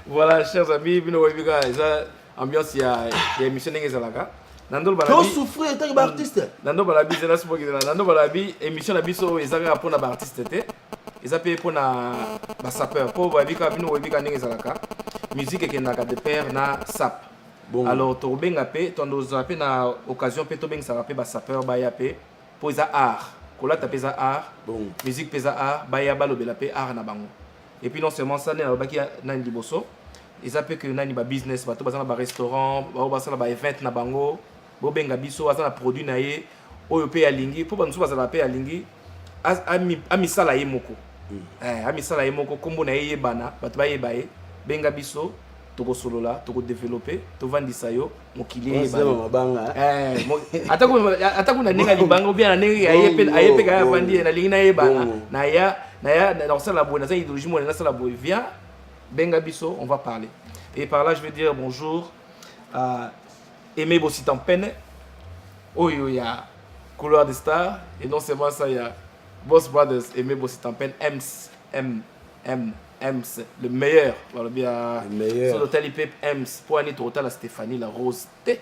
Voilà, chers amis, bino boyebi kaka eza ambiance ya émission ndenge ezalaka. Na ndolo tosouffrir etaki baartiste. Na ndo balabi eza smoki, na ndo balabi émission na biso oyo eza kaka mpona baartiste te, eza mpe mpona basapeur, mpo boyebi kaka, bino boyebi kaka ndenge ezalaka, musique ekendaka de pair na sap. Bon. Alors tokobenga mpe, tondozala mpe na occasion mpe tobengisaka mpe basapeur baya mpe, mpo eza art, kolata mpe eza art. Bon. Musique mpe eza art, baya balobela mpe art na bango. Et puis non seulement ça, nde nalobaki nani liboso, eza mpe ke nani babusiness, bato baza na barestaurant, bao basala baevent na bango, bobenga biso. Aza na produit na ye oyo mpe alingi, mpo bamosusu bazala mpe alingi amisala ye moko, amisala ye moko, nkombo na ye yebana, bato bayeba ye. Benga biso, tokosolola, tokodéveloppe, tovandisa yo, mokili eyeba. Mabanga. Ata kuna ndenge ya libanga obia na ndenge aye mpe kaya avandi ye, nalingi nayebana, naya naya nakosala boye, naza idéologie moko, nasala boye, viens, benga biso, on va parler. Et par là je veux dire bonjour à Aimé Bositampene oyo ya Couloir des Stars, et non seulement ça, il y a Boss Brothers. Aimé Bositampene, Ems M M Ems, le meilleur, balobi ya Le meilleur. So totali mpe Ems mpo ani, tokotala Stéphanie La Rose te.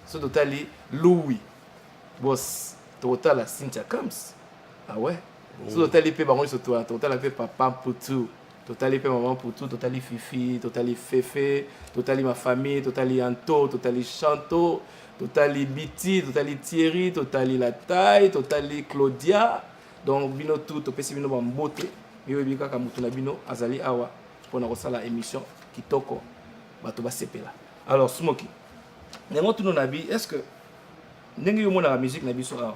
So totali Louis Boss, tokotala Cynthia Kams. Ah ouais, so totali mpe bango nyonso, tokotala mpe Papa Mputu, totali mpe Mama Mputu, totali Fifi, totali Fefe, totali ma famille, totali Anto, totali Chanto, totali Biti, totali Thierry, totali La Taille, totali Claudia. Donc bino tout, topesi bino bambote. Oyebi kaka, motu na bino azali awa mpona kosala émission. Kitoko, bato basepela. Alors Smoky, yango tunu na bi, est-ce que ndenge yo omonaka musique na biso awa,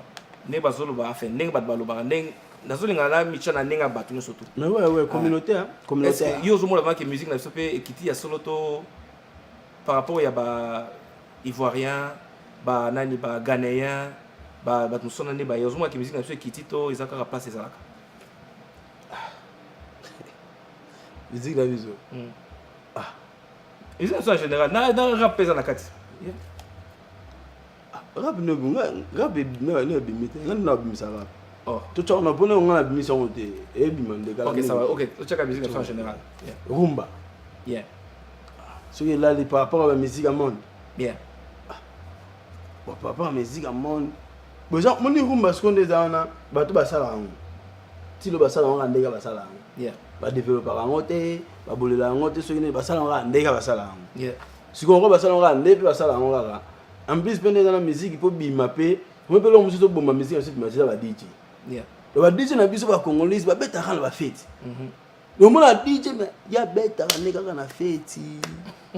ndenge bazoloba, enfin ndenge bato balobaka, ndenge nazolinga na mitya na ndenge ya bato nyonso tu? Mais ouais, communauté, hein, communauté. Est-ce que yo ozomona vraiment que musique na biso mpe ekiti ya solo to par rapport ya ba Ivoirien, ba nani, ba Ghanéen, ba bato mosusu wana nde baye, ozomona ke musique na biso ekiti to eza kaka place ezalaka? Musique na biso? Ah, musique na biso en général, na rap mpe eza na kati. Rap no, rap no ebimi te. Nga nde nabimisa rap. Oh. Totyaka na mpona nga nabimisa yango te, ebima nde. Ok, ça va. Ok, totyaka musique na biso en général. Yeah. Rumba soki elali par rapport à bamusique ya monde. Bon, par rapport à musique ya monde, boza moni rumba sikoyo nde eza wana. Bato basala yango tilo, basala yango kaka ndenge basala yango. Badevelopaka yango te, babolela yango te. Soki nde basala yango kaka ndenge basala yango. Sikoyo yango basala yango kaka nde mpe basala yango kaka. En plus mpe nde eza na musique mpo bima mpe mo mpe eloko mosusu tobomba musique na biso bima eza ba DJ. Ba DJ na biso bacongolais babetaka na bafeti. Omona DJ, mais ye abetaka nde kaka na feti,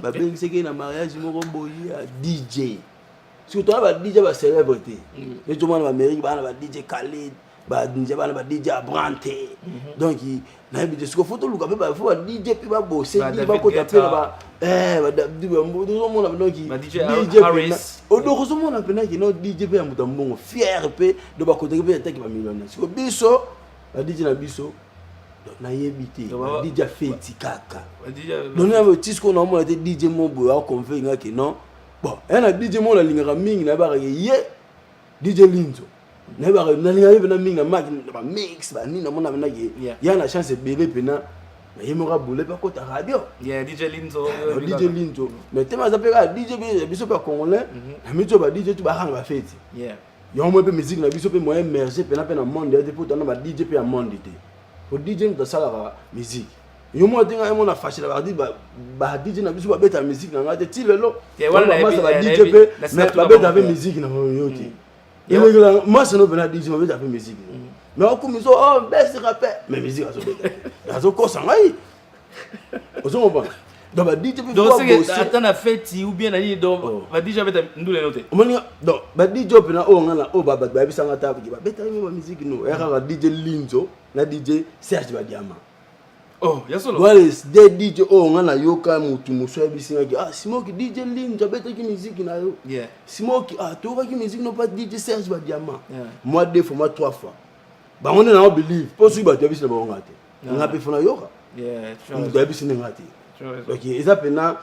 babengisaki ye na mariage moko boye ya DJ. Soki toza ba DJ bacélèbre te, neti omona baamérique baa na ba DJ Khaled, banza bana ba DJ Abrante. Donc nayebi te, siko faut toluka mpe faut ba DJ mpe babose bakota mpe na ozomona. Donc DJ odoko ozomona mpena kino DJ mpe ya moto ya mbongo fier mpe do bakotaki mpe ataki bamillionnaire. Siko biso ba DJ na biso nayebi te, ba DJ afeti kaka. Donc na ti sikoyo naomona te DJ mo boye aconfirme nga ke non. Bon, ya na DJ mo nalingaka mingi, nayebaka ke ye DJ Linzo, nayebaka nalingaka ye mpena mingi na maki na bamix banini. Namona mpena ke ya na chance ebele mpena na ye moko abule mpe akota radio. DJ Linzo. DJ Linzo, mais te aza mpe kaka DJ biso mpe ya congolais na miti oyo ba DJ tu bakaka na bafeti yango. Moi mpe musique na biso mpe moyen émerger mpena mpe na monde ya te, mpo tana ba DJ mpe ya monde te, po DJ moto asalaka musique. Yo moko te, ngai mona fâché na ba DJ na biso babeta musique na ngai te ti lelo. Bamasa ba DJ mpe, mais babeta mpe musique na yo te. Elekela masa no mpena DJ babeta mpe musique, mais okomi so, oh, best rappeur, mais musique azobeta azokosa ngai. Ozo comprendre? Donc ba DJ mpe donc ata na feti ou bien na nini, donc ba DJ abeta ndule no te. Omoni, donc ba DJ mpena oyo nga na oyo bato bayebisanga ta babetaki mo bamusique no eya kaka DJ Linzo na DJ Serge Badiama. Oh, ya solo? Voilà, de DJ oyo nga nayoka motu mosu ayebisi ngaki: "Ah, Smoki, DJ Linzo abetaki musique na yo." "Smoki, ah, toyokaki musique no pa DJ Serge Badiama." Moi deux fois, moi trois fois. Bango nde nango believe, mpo soki bato yebisi na bango nga te, nga mpe fo nayoka moto ayebisi nde nga te. Donc eza mpena,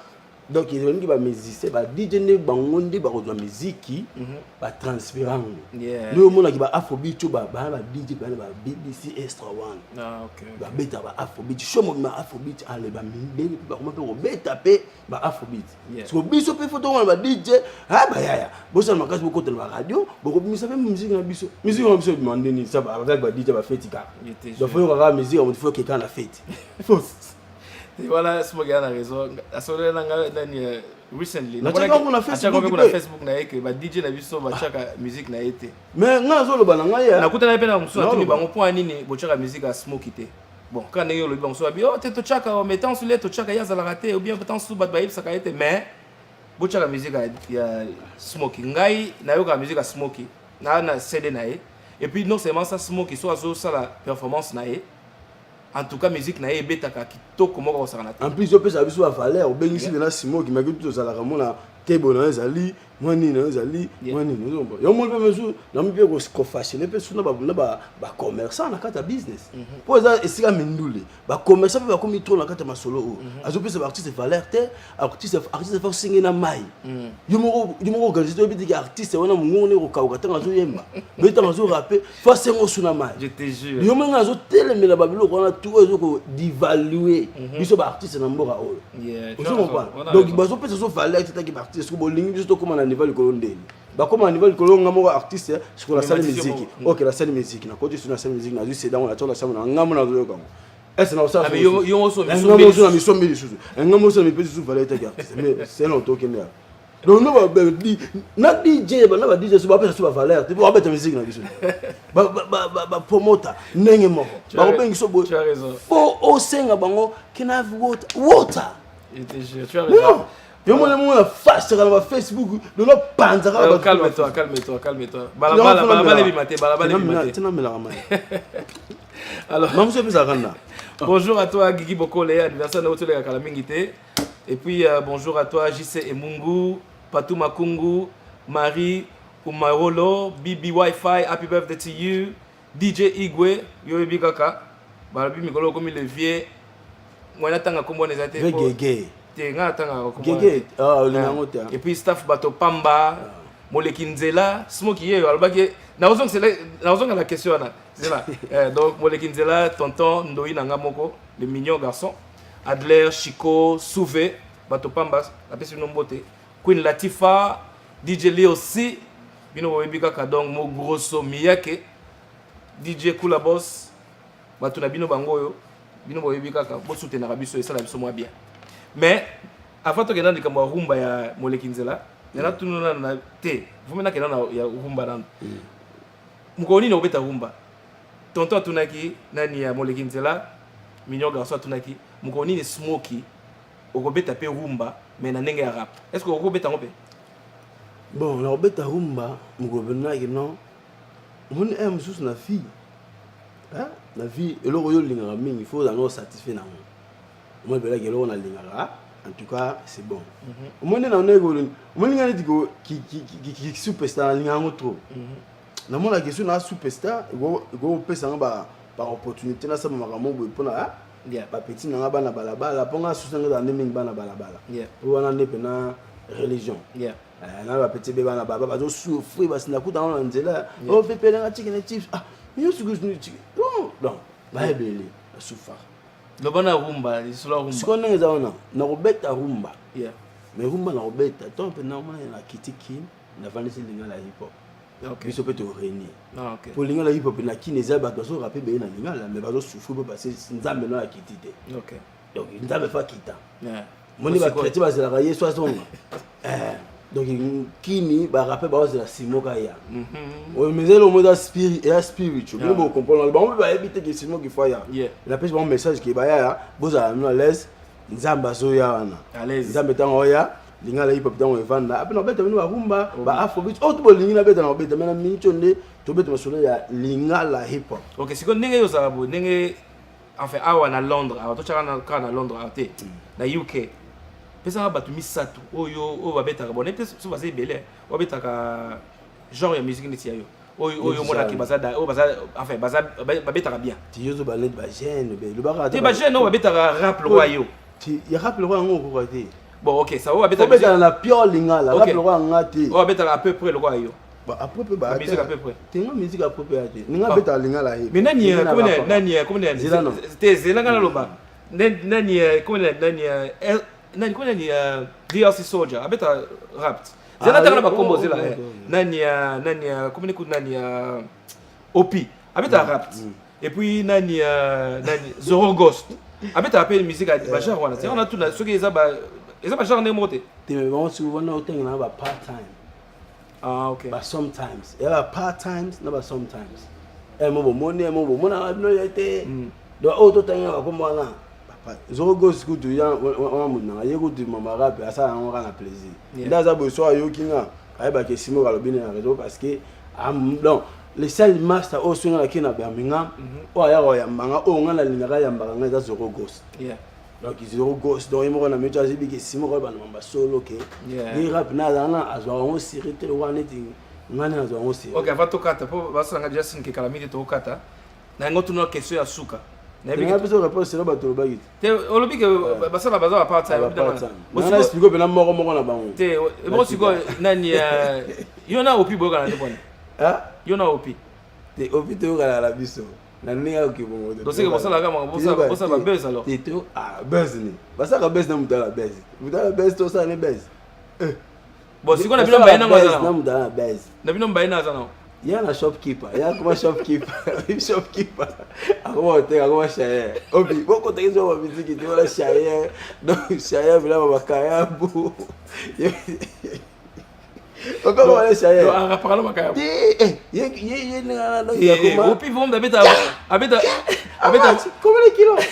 donc elingi bamusicien, ba DJ nde bango nde bakozwa miziki, batranspire yango. Nde omonaki ba afrobeat oyo bana ba DJ, bana ba BBC Extra One babeta ba afrobeat show mobima, afrobeat ale bamindele mpe bakoma mpe kobeta mpe ba afrobeat. Siko biso mpe faut tokona ba DJ a bayaya bosala makasi, bokota na baradio, bokobimisa mpe musique na biso. Musique na biso ebima ndeni avec ba DJ bafeti kaka? Donc faut yokaka musique ya moto, faut okeka na feti. Voilà, Smoky a raison. Asololi na nga nani recently. Natiaka yango na Facebook. Atiaka na Facebook na ye ke ba DJ na biso batiaka musique na ye te. Mais nga nazoloba na ngai. Nakutana mpe na mosusu, natuni bango: "Mpo ya nini botiaka musique ya Smoky te?" Bon, kaka ndenge olobi, bango mosusu babi: "Oh te, totiaka, mais ntango mosusu le totiaka ye azalaka te, ou bien ntango mosusu bato bayebisaka ye te." Mais botiaka musique ya Smoky. Ngai nayokaka musique ya Smoky na CD na ye. Et puis non seulement ça, Smoky so azosala performance na ye, en tout cas musique na ye ebetaka kitoko moko kosaka na te. En plus opesa biso bavaleur, obengisi mpena Simoki maki tu tozalaka mona tebo na yo ezali mwa nini na yo ezali mwa nini. Ozomba yo moni mpe mosu nami mpe kofacile mpe su na bacommerçant na kati ya business, mpo eza esika mindule bacommerçant mpe bakomi trop na kati ya masolo oyo. Azopesa baartiste valeur te. Artiste fa osenge na mai yo moko organise te. Oyebi teke artiste wana mongongo nde kokauka ntango azoyemba mpe ntango azorape, fo asenga osu na mai. Yo moko azotelemela babiloko wana tu oyo ezokodivalue biso baartiste na mboka oyo. Ozo comprendre? Donc bazopesa so valeur te taki baartiste. Soki bolingi biso tokóma na niveau likolo, ndeni bakóma na niveau likolo? Nga moko artiste, sikoyo nasali musique, ok, nasali musique, nakoti so nasali musique, nazwi sedango, natiola chambre na nga mo, nazoyoka yango ese na osala na misombi lisusu, nga moso na mipesi lisusu valeur etaki artiste. Mais c'est longtemps okende ya donc no na DJ, na ba DJ so bapesa so bavaleur te, babeta musique na biso, bapromota ndenge moko bakobengi so boye, fo osenga bango: "Can I have water?" Water. Je te jure, tu as raison. Non, yo mona mona fâche na ba Facebook, lolo panza kaka. Calme-toi, calme-toi, calme-toi. Balabala, balabala ebima te, balabala ebima te. Tina melaka mai. Alors, mamuso epesaka kanda. Bonjour à toi Guigui Bokole, anniversaire na otoleka kala mingi te. Et puis bonjour à toi JC Emungu, Patou Makungu, Marie Umarolo, BB Wi-Fi, happy birthday to you. DJ Igwe, yo yebi kaka. Balobi mikolo okomi le vieux. Mwana tanga kombo wana eza te. Ve gege. Te nga natangaka kombo wana Gege, te. ah, olinga yango te. Et puis staff bato pamba, moleki nzela, Smoky ye alobaki nakozonga na question wana. Zela. Donc moleki nzela, tonton Ndoyi na nga moko, le mignon garçon. Adler, Chico, Souve, bato pamba, napesi bino mbote. Queen Latifa, DJ Leo C, bino boyebi kaka donc mo grosso miyake, DJ Kula Boss, bato na bino bango oyo, bino boyebi kaka bosoutenaka biso, esala biso mwa bien. Mais avant tokenda na likambo ya rumba ya moleki nzela, nana tunu nanu na te, vumi nakenda na ya rumba nanu. Mokolo nini obeta rumba? Tonton atunaki nani ya moleki nzela, mignon garçon atunaki mokolo nini Smoky okobeta pe rumba mais na ndenge ya rap. Est-ce que okobeta yango pe? Bon, nakobeta rumba mokolo mpenaki non. Omoni un mosusu na vie, hein? Na vie eloko oyo olingaka mingi, faut ozala satisfait nango. Omoni belaki eloko nalingaka, en tout cas c'est bon. Omoni na ndenge omoni nga neti ko ki superstar nalingaka yango trop. Namonaka soki na superstar ekopesa nga ba opportunité nasala makambo boye mpona bapeti na nga bana balabala, mpo nga susu nanga ezala nde mingi bana balabala. Po wana nde mpena religion. Na bapeti be bana baba bazosouffrir, basi nakuta yango na nzela, o pepelenga chicken and chips, ah yo sikoyo donc bayebele basouffraka. Loba na rumba, lisolo ya rumba. Sikoyo ndenge eza wana, nakobeta rumba. Mais rumba nakobeta to mpe namona na kiti Kin, navandisi lingala hip hop. Biso mpe toréunir. Po lingala hip hop na Kin eza bato bazorape ebele na lingala, mais bazosouffrir mpo parce Nzambe no akiti te. Donc Nzambe fa kita. Moni bachrétien bazelaka Yesu azonga. Donc kini barape baozela Simoka ya oyo, mais eza omo eza spiritual, bino bocomprendre. Bango mpe bayebi te ke Simoki fa ya. Napesi bango message ke bayaya, bozala bino à l'aise, Nzambe azoya wana. Nzambe ntango oya, lingala hip hop ntango evanda ape nabeta bino barumba, ba afrobeat oyo to bolingi nabeta, na kobeta. Mais na minute oyo nde tobeta masolo ya lingala hip hop. Ok, sikoyo ndenge yo ozala boye, ndenge enfin awa na Londres, awa totyaka kaka na Londres awa te, na UK, pesaka bato misato oyo oyo babetaka bon te, so baza ebele oyo babetaka genre ya musique neti ya yo, oyo oyo omonaki baza oyo baza enfin baza babetaka bien. Ti yo ozoba neti bajeune be lobaka. Te, bajeune oyo babetaka rap lokwa yo. Ti ya rap lokwa yango okoka te. Bon, ok, ça oyo babetaka obetaka na pure lingala rap lokwa yanga te. Oyo babetaka à peu près lokwa yo. Ba à peu près ba musique à peu près. Tenga musique à peu près te, ninga abetaka lingala ye. Mais nani, comment nani, comment nani? Zela non. Te, zela nga naloba. Nani, comment nani, nani, comment nani, DLC Soldier abeta rap. Zela tanga na bakombo, zela nani, nani, comment écoute, nani, OP abeta rap. Et puis nani, nani, Zoro Ghost abeta mpe musique ya bagenre wana. Te wana tuna soki eza bagenre ndenge moko te. Te, mais bango soki wana otenga na ba part time. Ah, ok. Ba sometimes ya ba part times na ba sometimes mo bomoni mo bomonaka bino ye te. Donc oyo totanga bakombo wana, Zoro Ghost kutu ya wana motu nanga ye kutu mama rap asala yango kaka na plaisir. Nde aza boye, so ayoki nga ayebaka esimo alobi na réseau, parce que donc le seul master oyo soki nga nake na Birmingham, oyo ayaka koyamba nga, oyo nga nalingaka ayambaka nga, eza Zoro Ghost. Donc Zoro Ghost, donc ye moko na mito azebiki esimo koyeba na mamba solo ke ye rap na azala na azwaka yango siri te lokola neti nga nde nazwa yango siri. Ok, avant tokata, mpo basalanga déjà signe ke kala mingi te tokokata na yango, tuna question ya suka. Nayebi biso réponse selo bato olobaki. Te, olobi ke basala baza ba part time. Nanga explique mpena moko moko na bango. Te, ebongo sikoyo nani, yo na Opi boyokana te poni yo na Opi? Te, Opi toyokanaka na biso na ndenge akoki bongo. Donc c'est que bosalaka bosala ba buzz alors? Te, to ah buzz ni basalaka buzz na moto ala buzz, moto ala buzz, tosala ne buzz. Bon, sikoyo na bino mbaye nango aza na moto ala na buzz. Na bino mbaye na aza nango. Ya na shopkeeper, ya akoma shopkeeper, shopkeeper akoma koteka, akoma chayer. Opi bokotaki zo bamiziki te wana chayer, donc chayer bilama bakayabu okoma wana chayer. Arapakala makayabu. Te, ye ye ndenge Opi vombe abeta abeta abeta Combien de kilos?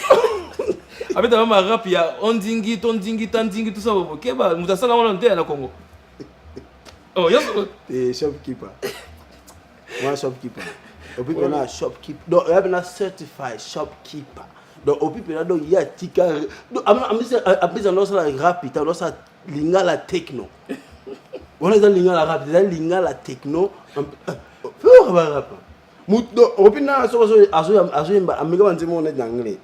Abeta mama rap ya ondingi tondingi tandingi tout ça keba moto asala wana te na Congo. Oh, yo te shopkeeper. Moi shopkeeper. Opi pena shopkeeper. Donc ya pena certified shopkeeper. Donc opi pena donc ya tika donc amisa amisa no sala rap ita no sala lingala techno. Wana eza lingala rap, eza lingala techno. Feu rap. Moto opi na soki azoyemba ameka banzembo neti na anglais.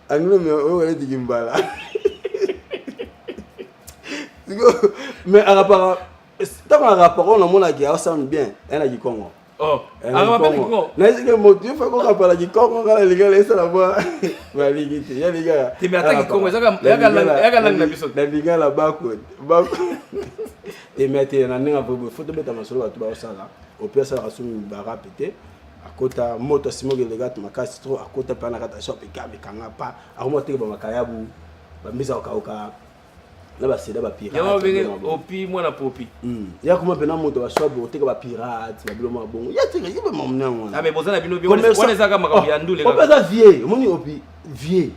Anglais mais oyo neti kimbala. Mais arapaka ntango arapaka oyo namonaki aosound bien ya na kikongo. Oh, nayebi moto yo fako rapala kikongo nga nalinga naesala mwa balingi te ya lingala te mais ata kikongo ezaka langue na biso na lingala backward backward te mais te na ndenge boye fo tobeta masolo bato baosala opi asalaka soki barape te akota moto asimoki elegate makasi trop akota mpe na kati ya shop ekame ekanga pa akoma oteka bamakayabu bambisa kokauka na baseda bapirate opi mwana popi hmm. ya koma mpena moto baswab oteka bapirate babilo mwa bongo ya tika ye bamamuna yango wana ah, boza na bino wana ezaka makambo ya ndule opi aza vie omoni opi vie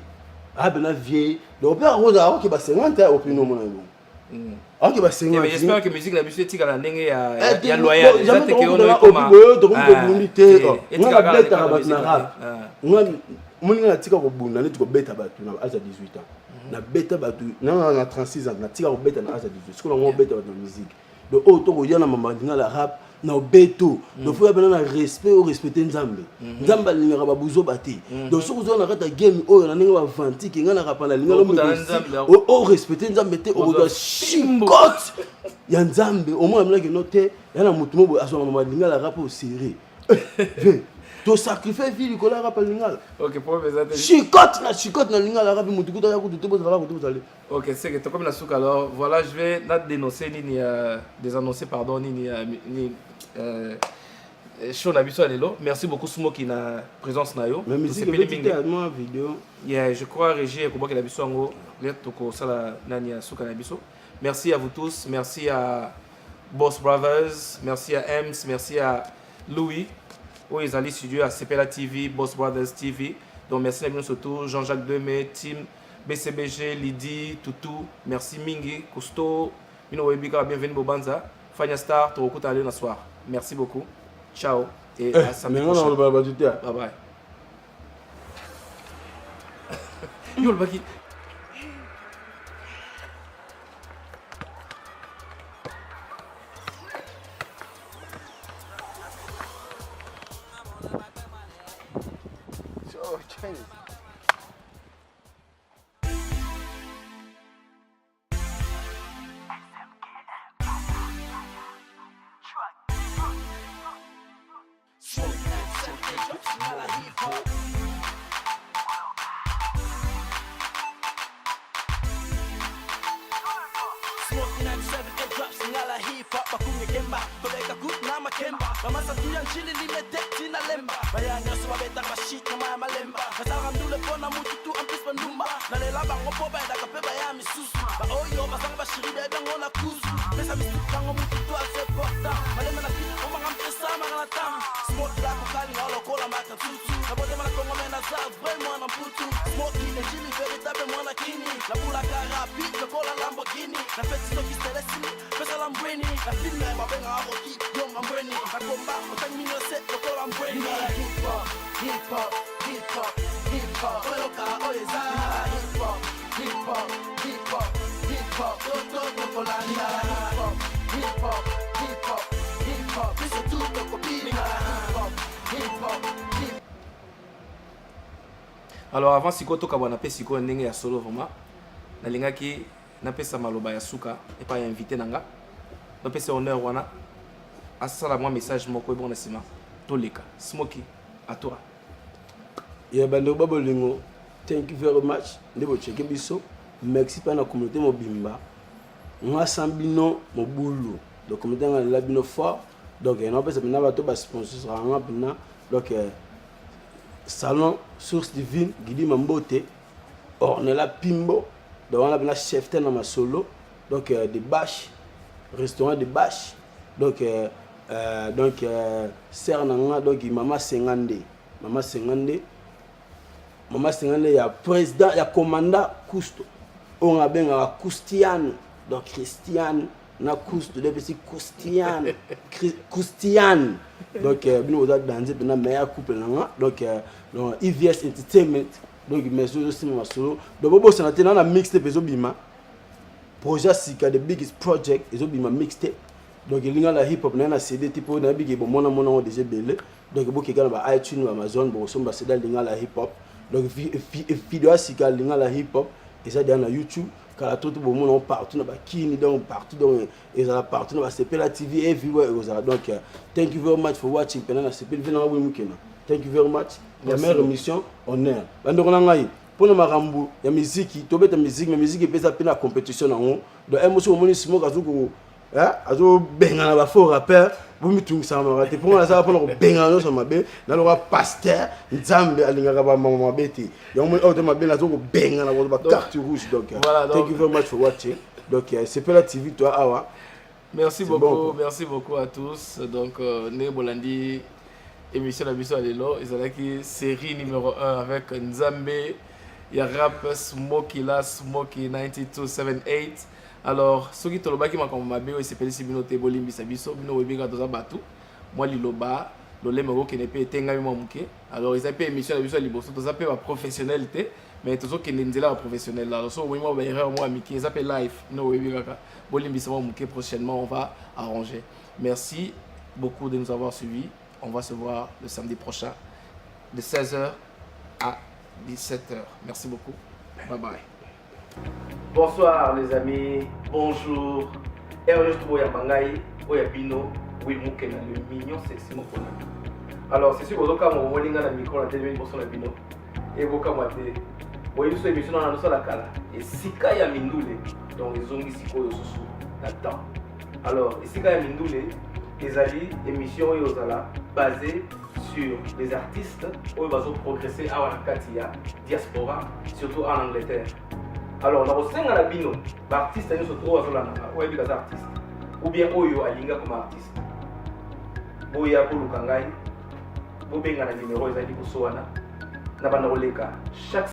apena ah, vie donc opi akozala akoki ba 50 opi nomona bongo Ok, ba 50. Mais j'espère que musique na biso etikala ndenge ya eh, ya loyal. Eza te ke ono ekoma. Boyo tokomi kobundi te. Nga nabetaka bato na rap. Nga moninga natika kobunda neti kobeta bato na age ya 18 ans. Mhm. Nabeta bato na na 36 ans natika kobeta na age ya 18. Sikoyo nango obeta bato na musique. Donc oyo tokoya na mama lingala rap na obeto mm. donc foya pena na respect o respecte nzambe mm. nzambe alingaka babuzoba te mm. donc soki oza na kati ya game oyo na ndenge bavantike ngai nakapa na linga o respecte nzambe te okozwa chicote ya nzambe omona mlaki no te ya na motu mo boye azwaka mama lingala rap o serré tosacrifie vie likolo ya rap ya lingala chicote na chicote na lingala rap motu kuta ya kutu te bozalaka kutu bozali Ok, c'est que tokomi na suka alors voilà, je vais na dénoncer nini euh, désannoncer pardon nini euh, nini euh, show na biso ya lelo. Merci beaucoup Smoky na présence na yo. Mais musique Tosepeli mingi. Moi vidéo. Yeah, je crois régie ekobwakela biso yango lelo tokosala nani ya suka na biso. Merci à vous tous, merci à Boss Brothers, merci à Ems, merci à Louis oyo ezali studio ya Sepela TV, Boss Brothers TV. Donc merci na bino surtout Jean-Jacques Deme, team BCBG, Lydie, Tutu, merci mingi, Cousteau, bino boyebi kaka bienvenue Bobanza, Fanya Star, tokokutana lelo na soir. Merci beaucoup. Ciao et eh, à samedi prochain. Bye bye. Yo olobaki So, Chinese. Alors avant sikoyo tokabwana mpe sikoyo ndenge ya solo vraiment nalingaki napesa maloba ya suka epai ya invité na nga napesa honneur wana asala mwa message moko ebongo na nsima toleka smoky à toi ya bandeko ba bolingo thank you very much nde bocheke biso merci mpe na communauté mobimba nga sans bino mobulu donc communauté nga nalela bino fort donc napesa mpena bato basponsorsaka nga mpena donc euh, salon source divine gidi mambote ornela pimbo donc wana mpena chef te na masolo donc euh, de bache restaurant de bache donc euh, euh, donc euh, sœur na nga donc mama senga nde mama senga nde Mama 52 ya président, ya commandant Cousto, oyo nga abengaka Cristiano. Donc Cristiano na Cousto nde epesi Cristiano, Cristiano. Donc bino boza danze mpena, meilleur couple na nga. Donc EVS Entertainment, donc maison ezosimba masolo. Donc bobosana te, na mixtape ezobima, projet ya sika, the biggest project ezobima, mixtape. Donc elinga na hip hop naye na CD te, mpo nayebi ke bomona mona yango déjà ebele. Donc bokeka na ba iTunes, ba Amazon, bokosomba CD alinga la hip hop. Donc video ya sika alinga la hip hop eza deja na YouTube. Kala to bomona yango partout na bakini, donc partout, donc ezala partout na Basepela TV, everywhere ekozala. Donc thank you very much for watching. Mpena nasepeli mpe nanga boyi mokena. Thank you very much. Première émission on air, bandeko na ngai, mpona makambo ya miziki. Tobeta miziki, mais miziki epesa mpe na compétition nango. Donc moso omoni Smoke azo azobengana bafaux rappeur, bomitungisaka maka te, mpo nazala mpona kobengana nyonso mabe. Naloka pasteur, Nzambe alingaka bamama mabe te. Yango moni oyo te mabe, nazo kobengana bacarte rouge. Donc voilà, thank you very much for watching. Donc Sepela TV, toi awa. Merci beaucoup, bon, merci beaucoup à tous. Donc ne bolandi émission na biso ya lelo, ezalaki série numéro 1 avec Nzambe ya rap, Smoky la Smoky 9278. Alors soki tolobaki makambo mabe oyo esepelisi bino te, bolimbisa biso. Bino boyebi kaka toza bato, mwa liloba lolemo ekokende mpe etengami mwa moke. Alors eza mpe émission na biso ya liboso, toza mpe baprofessionnel te, mais tozokende nzela ya baprofessionnel. Alors so omoni mwa baerreur mwa mike, eza mpe live, bino boyebi kaka, bolimbisa mwa moke. Prochainement on va arranger. Merci beaucoup de nous avoir suivis. On va se voir le samedi prochain de 16h à 17h. Merci beaucoup, bye bye. Bonsoir les amis, bonjour. Ernest Boyamba ngai, oya bino, Will Mukena, le mignon sexy mokona. Alors c'est sûr bozokamwa, bomoni nga na micro na telemi liboso na bino, ebokamwa te. Boyebi so émission na nosala kala, esika ya mindule. Donc ezongi sikoyo susu na temps. Alors esika ya mindule ezali émission oyo ozala basé sur les artistes oyo bazoprogresse awa na kati ya diaspora, surtout en Angleterre. Alors nakosenga na bino baartiste nyonso to oyo azolandanga, oyo ayebi kaza artiste ou bien oyo alingi akoma artiste, boya boluka ngai, bobenga na numero ezali liboso wana na banda koleka chaque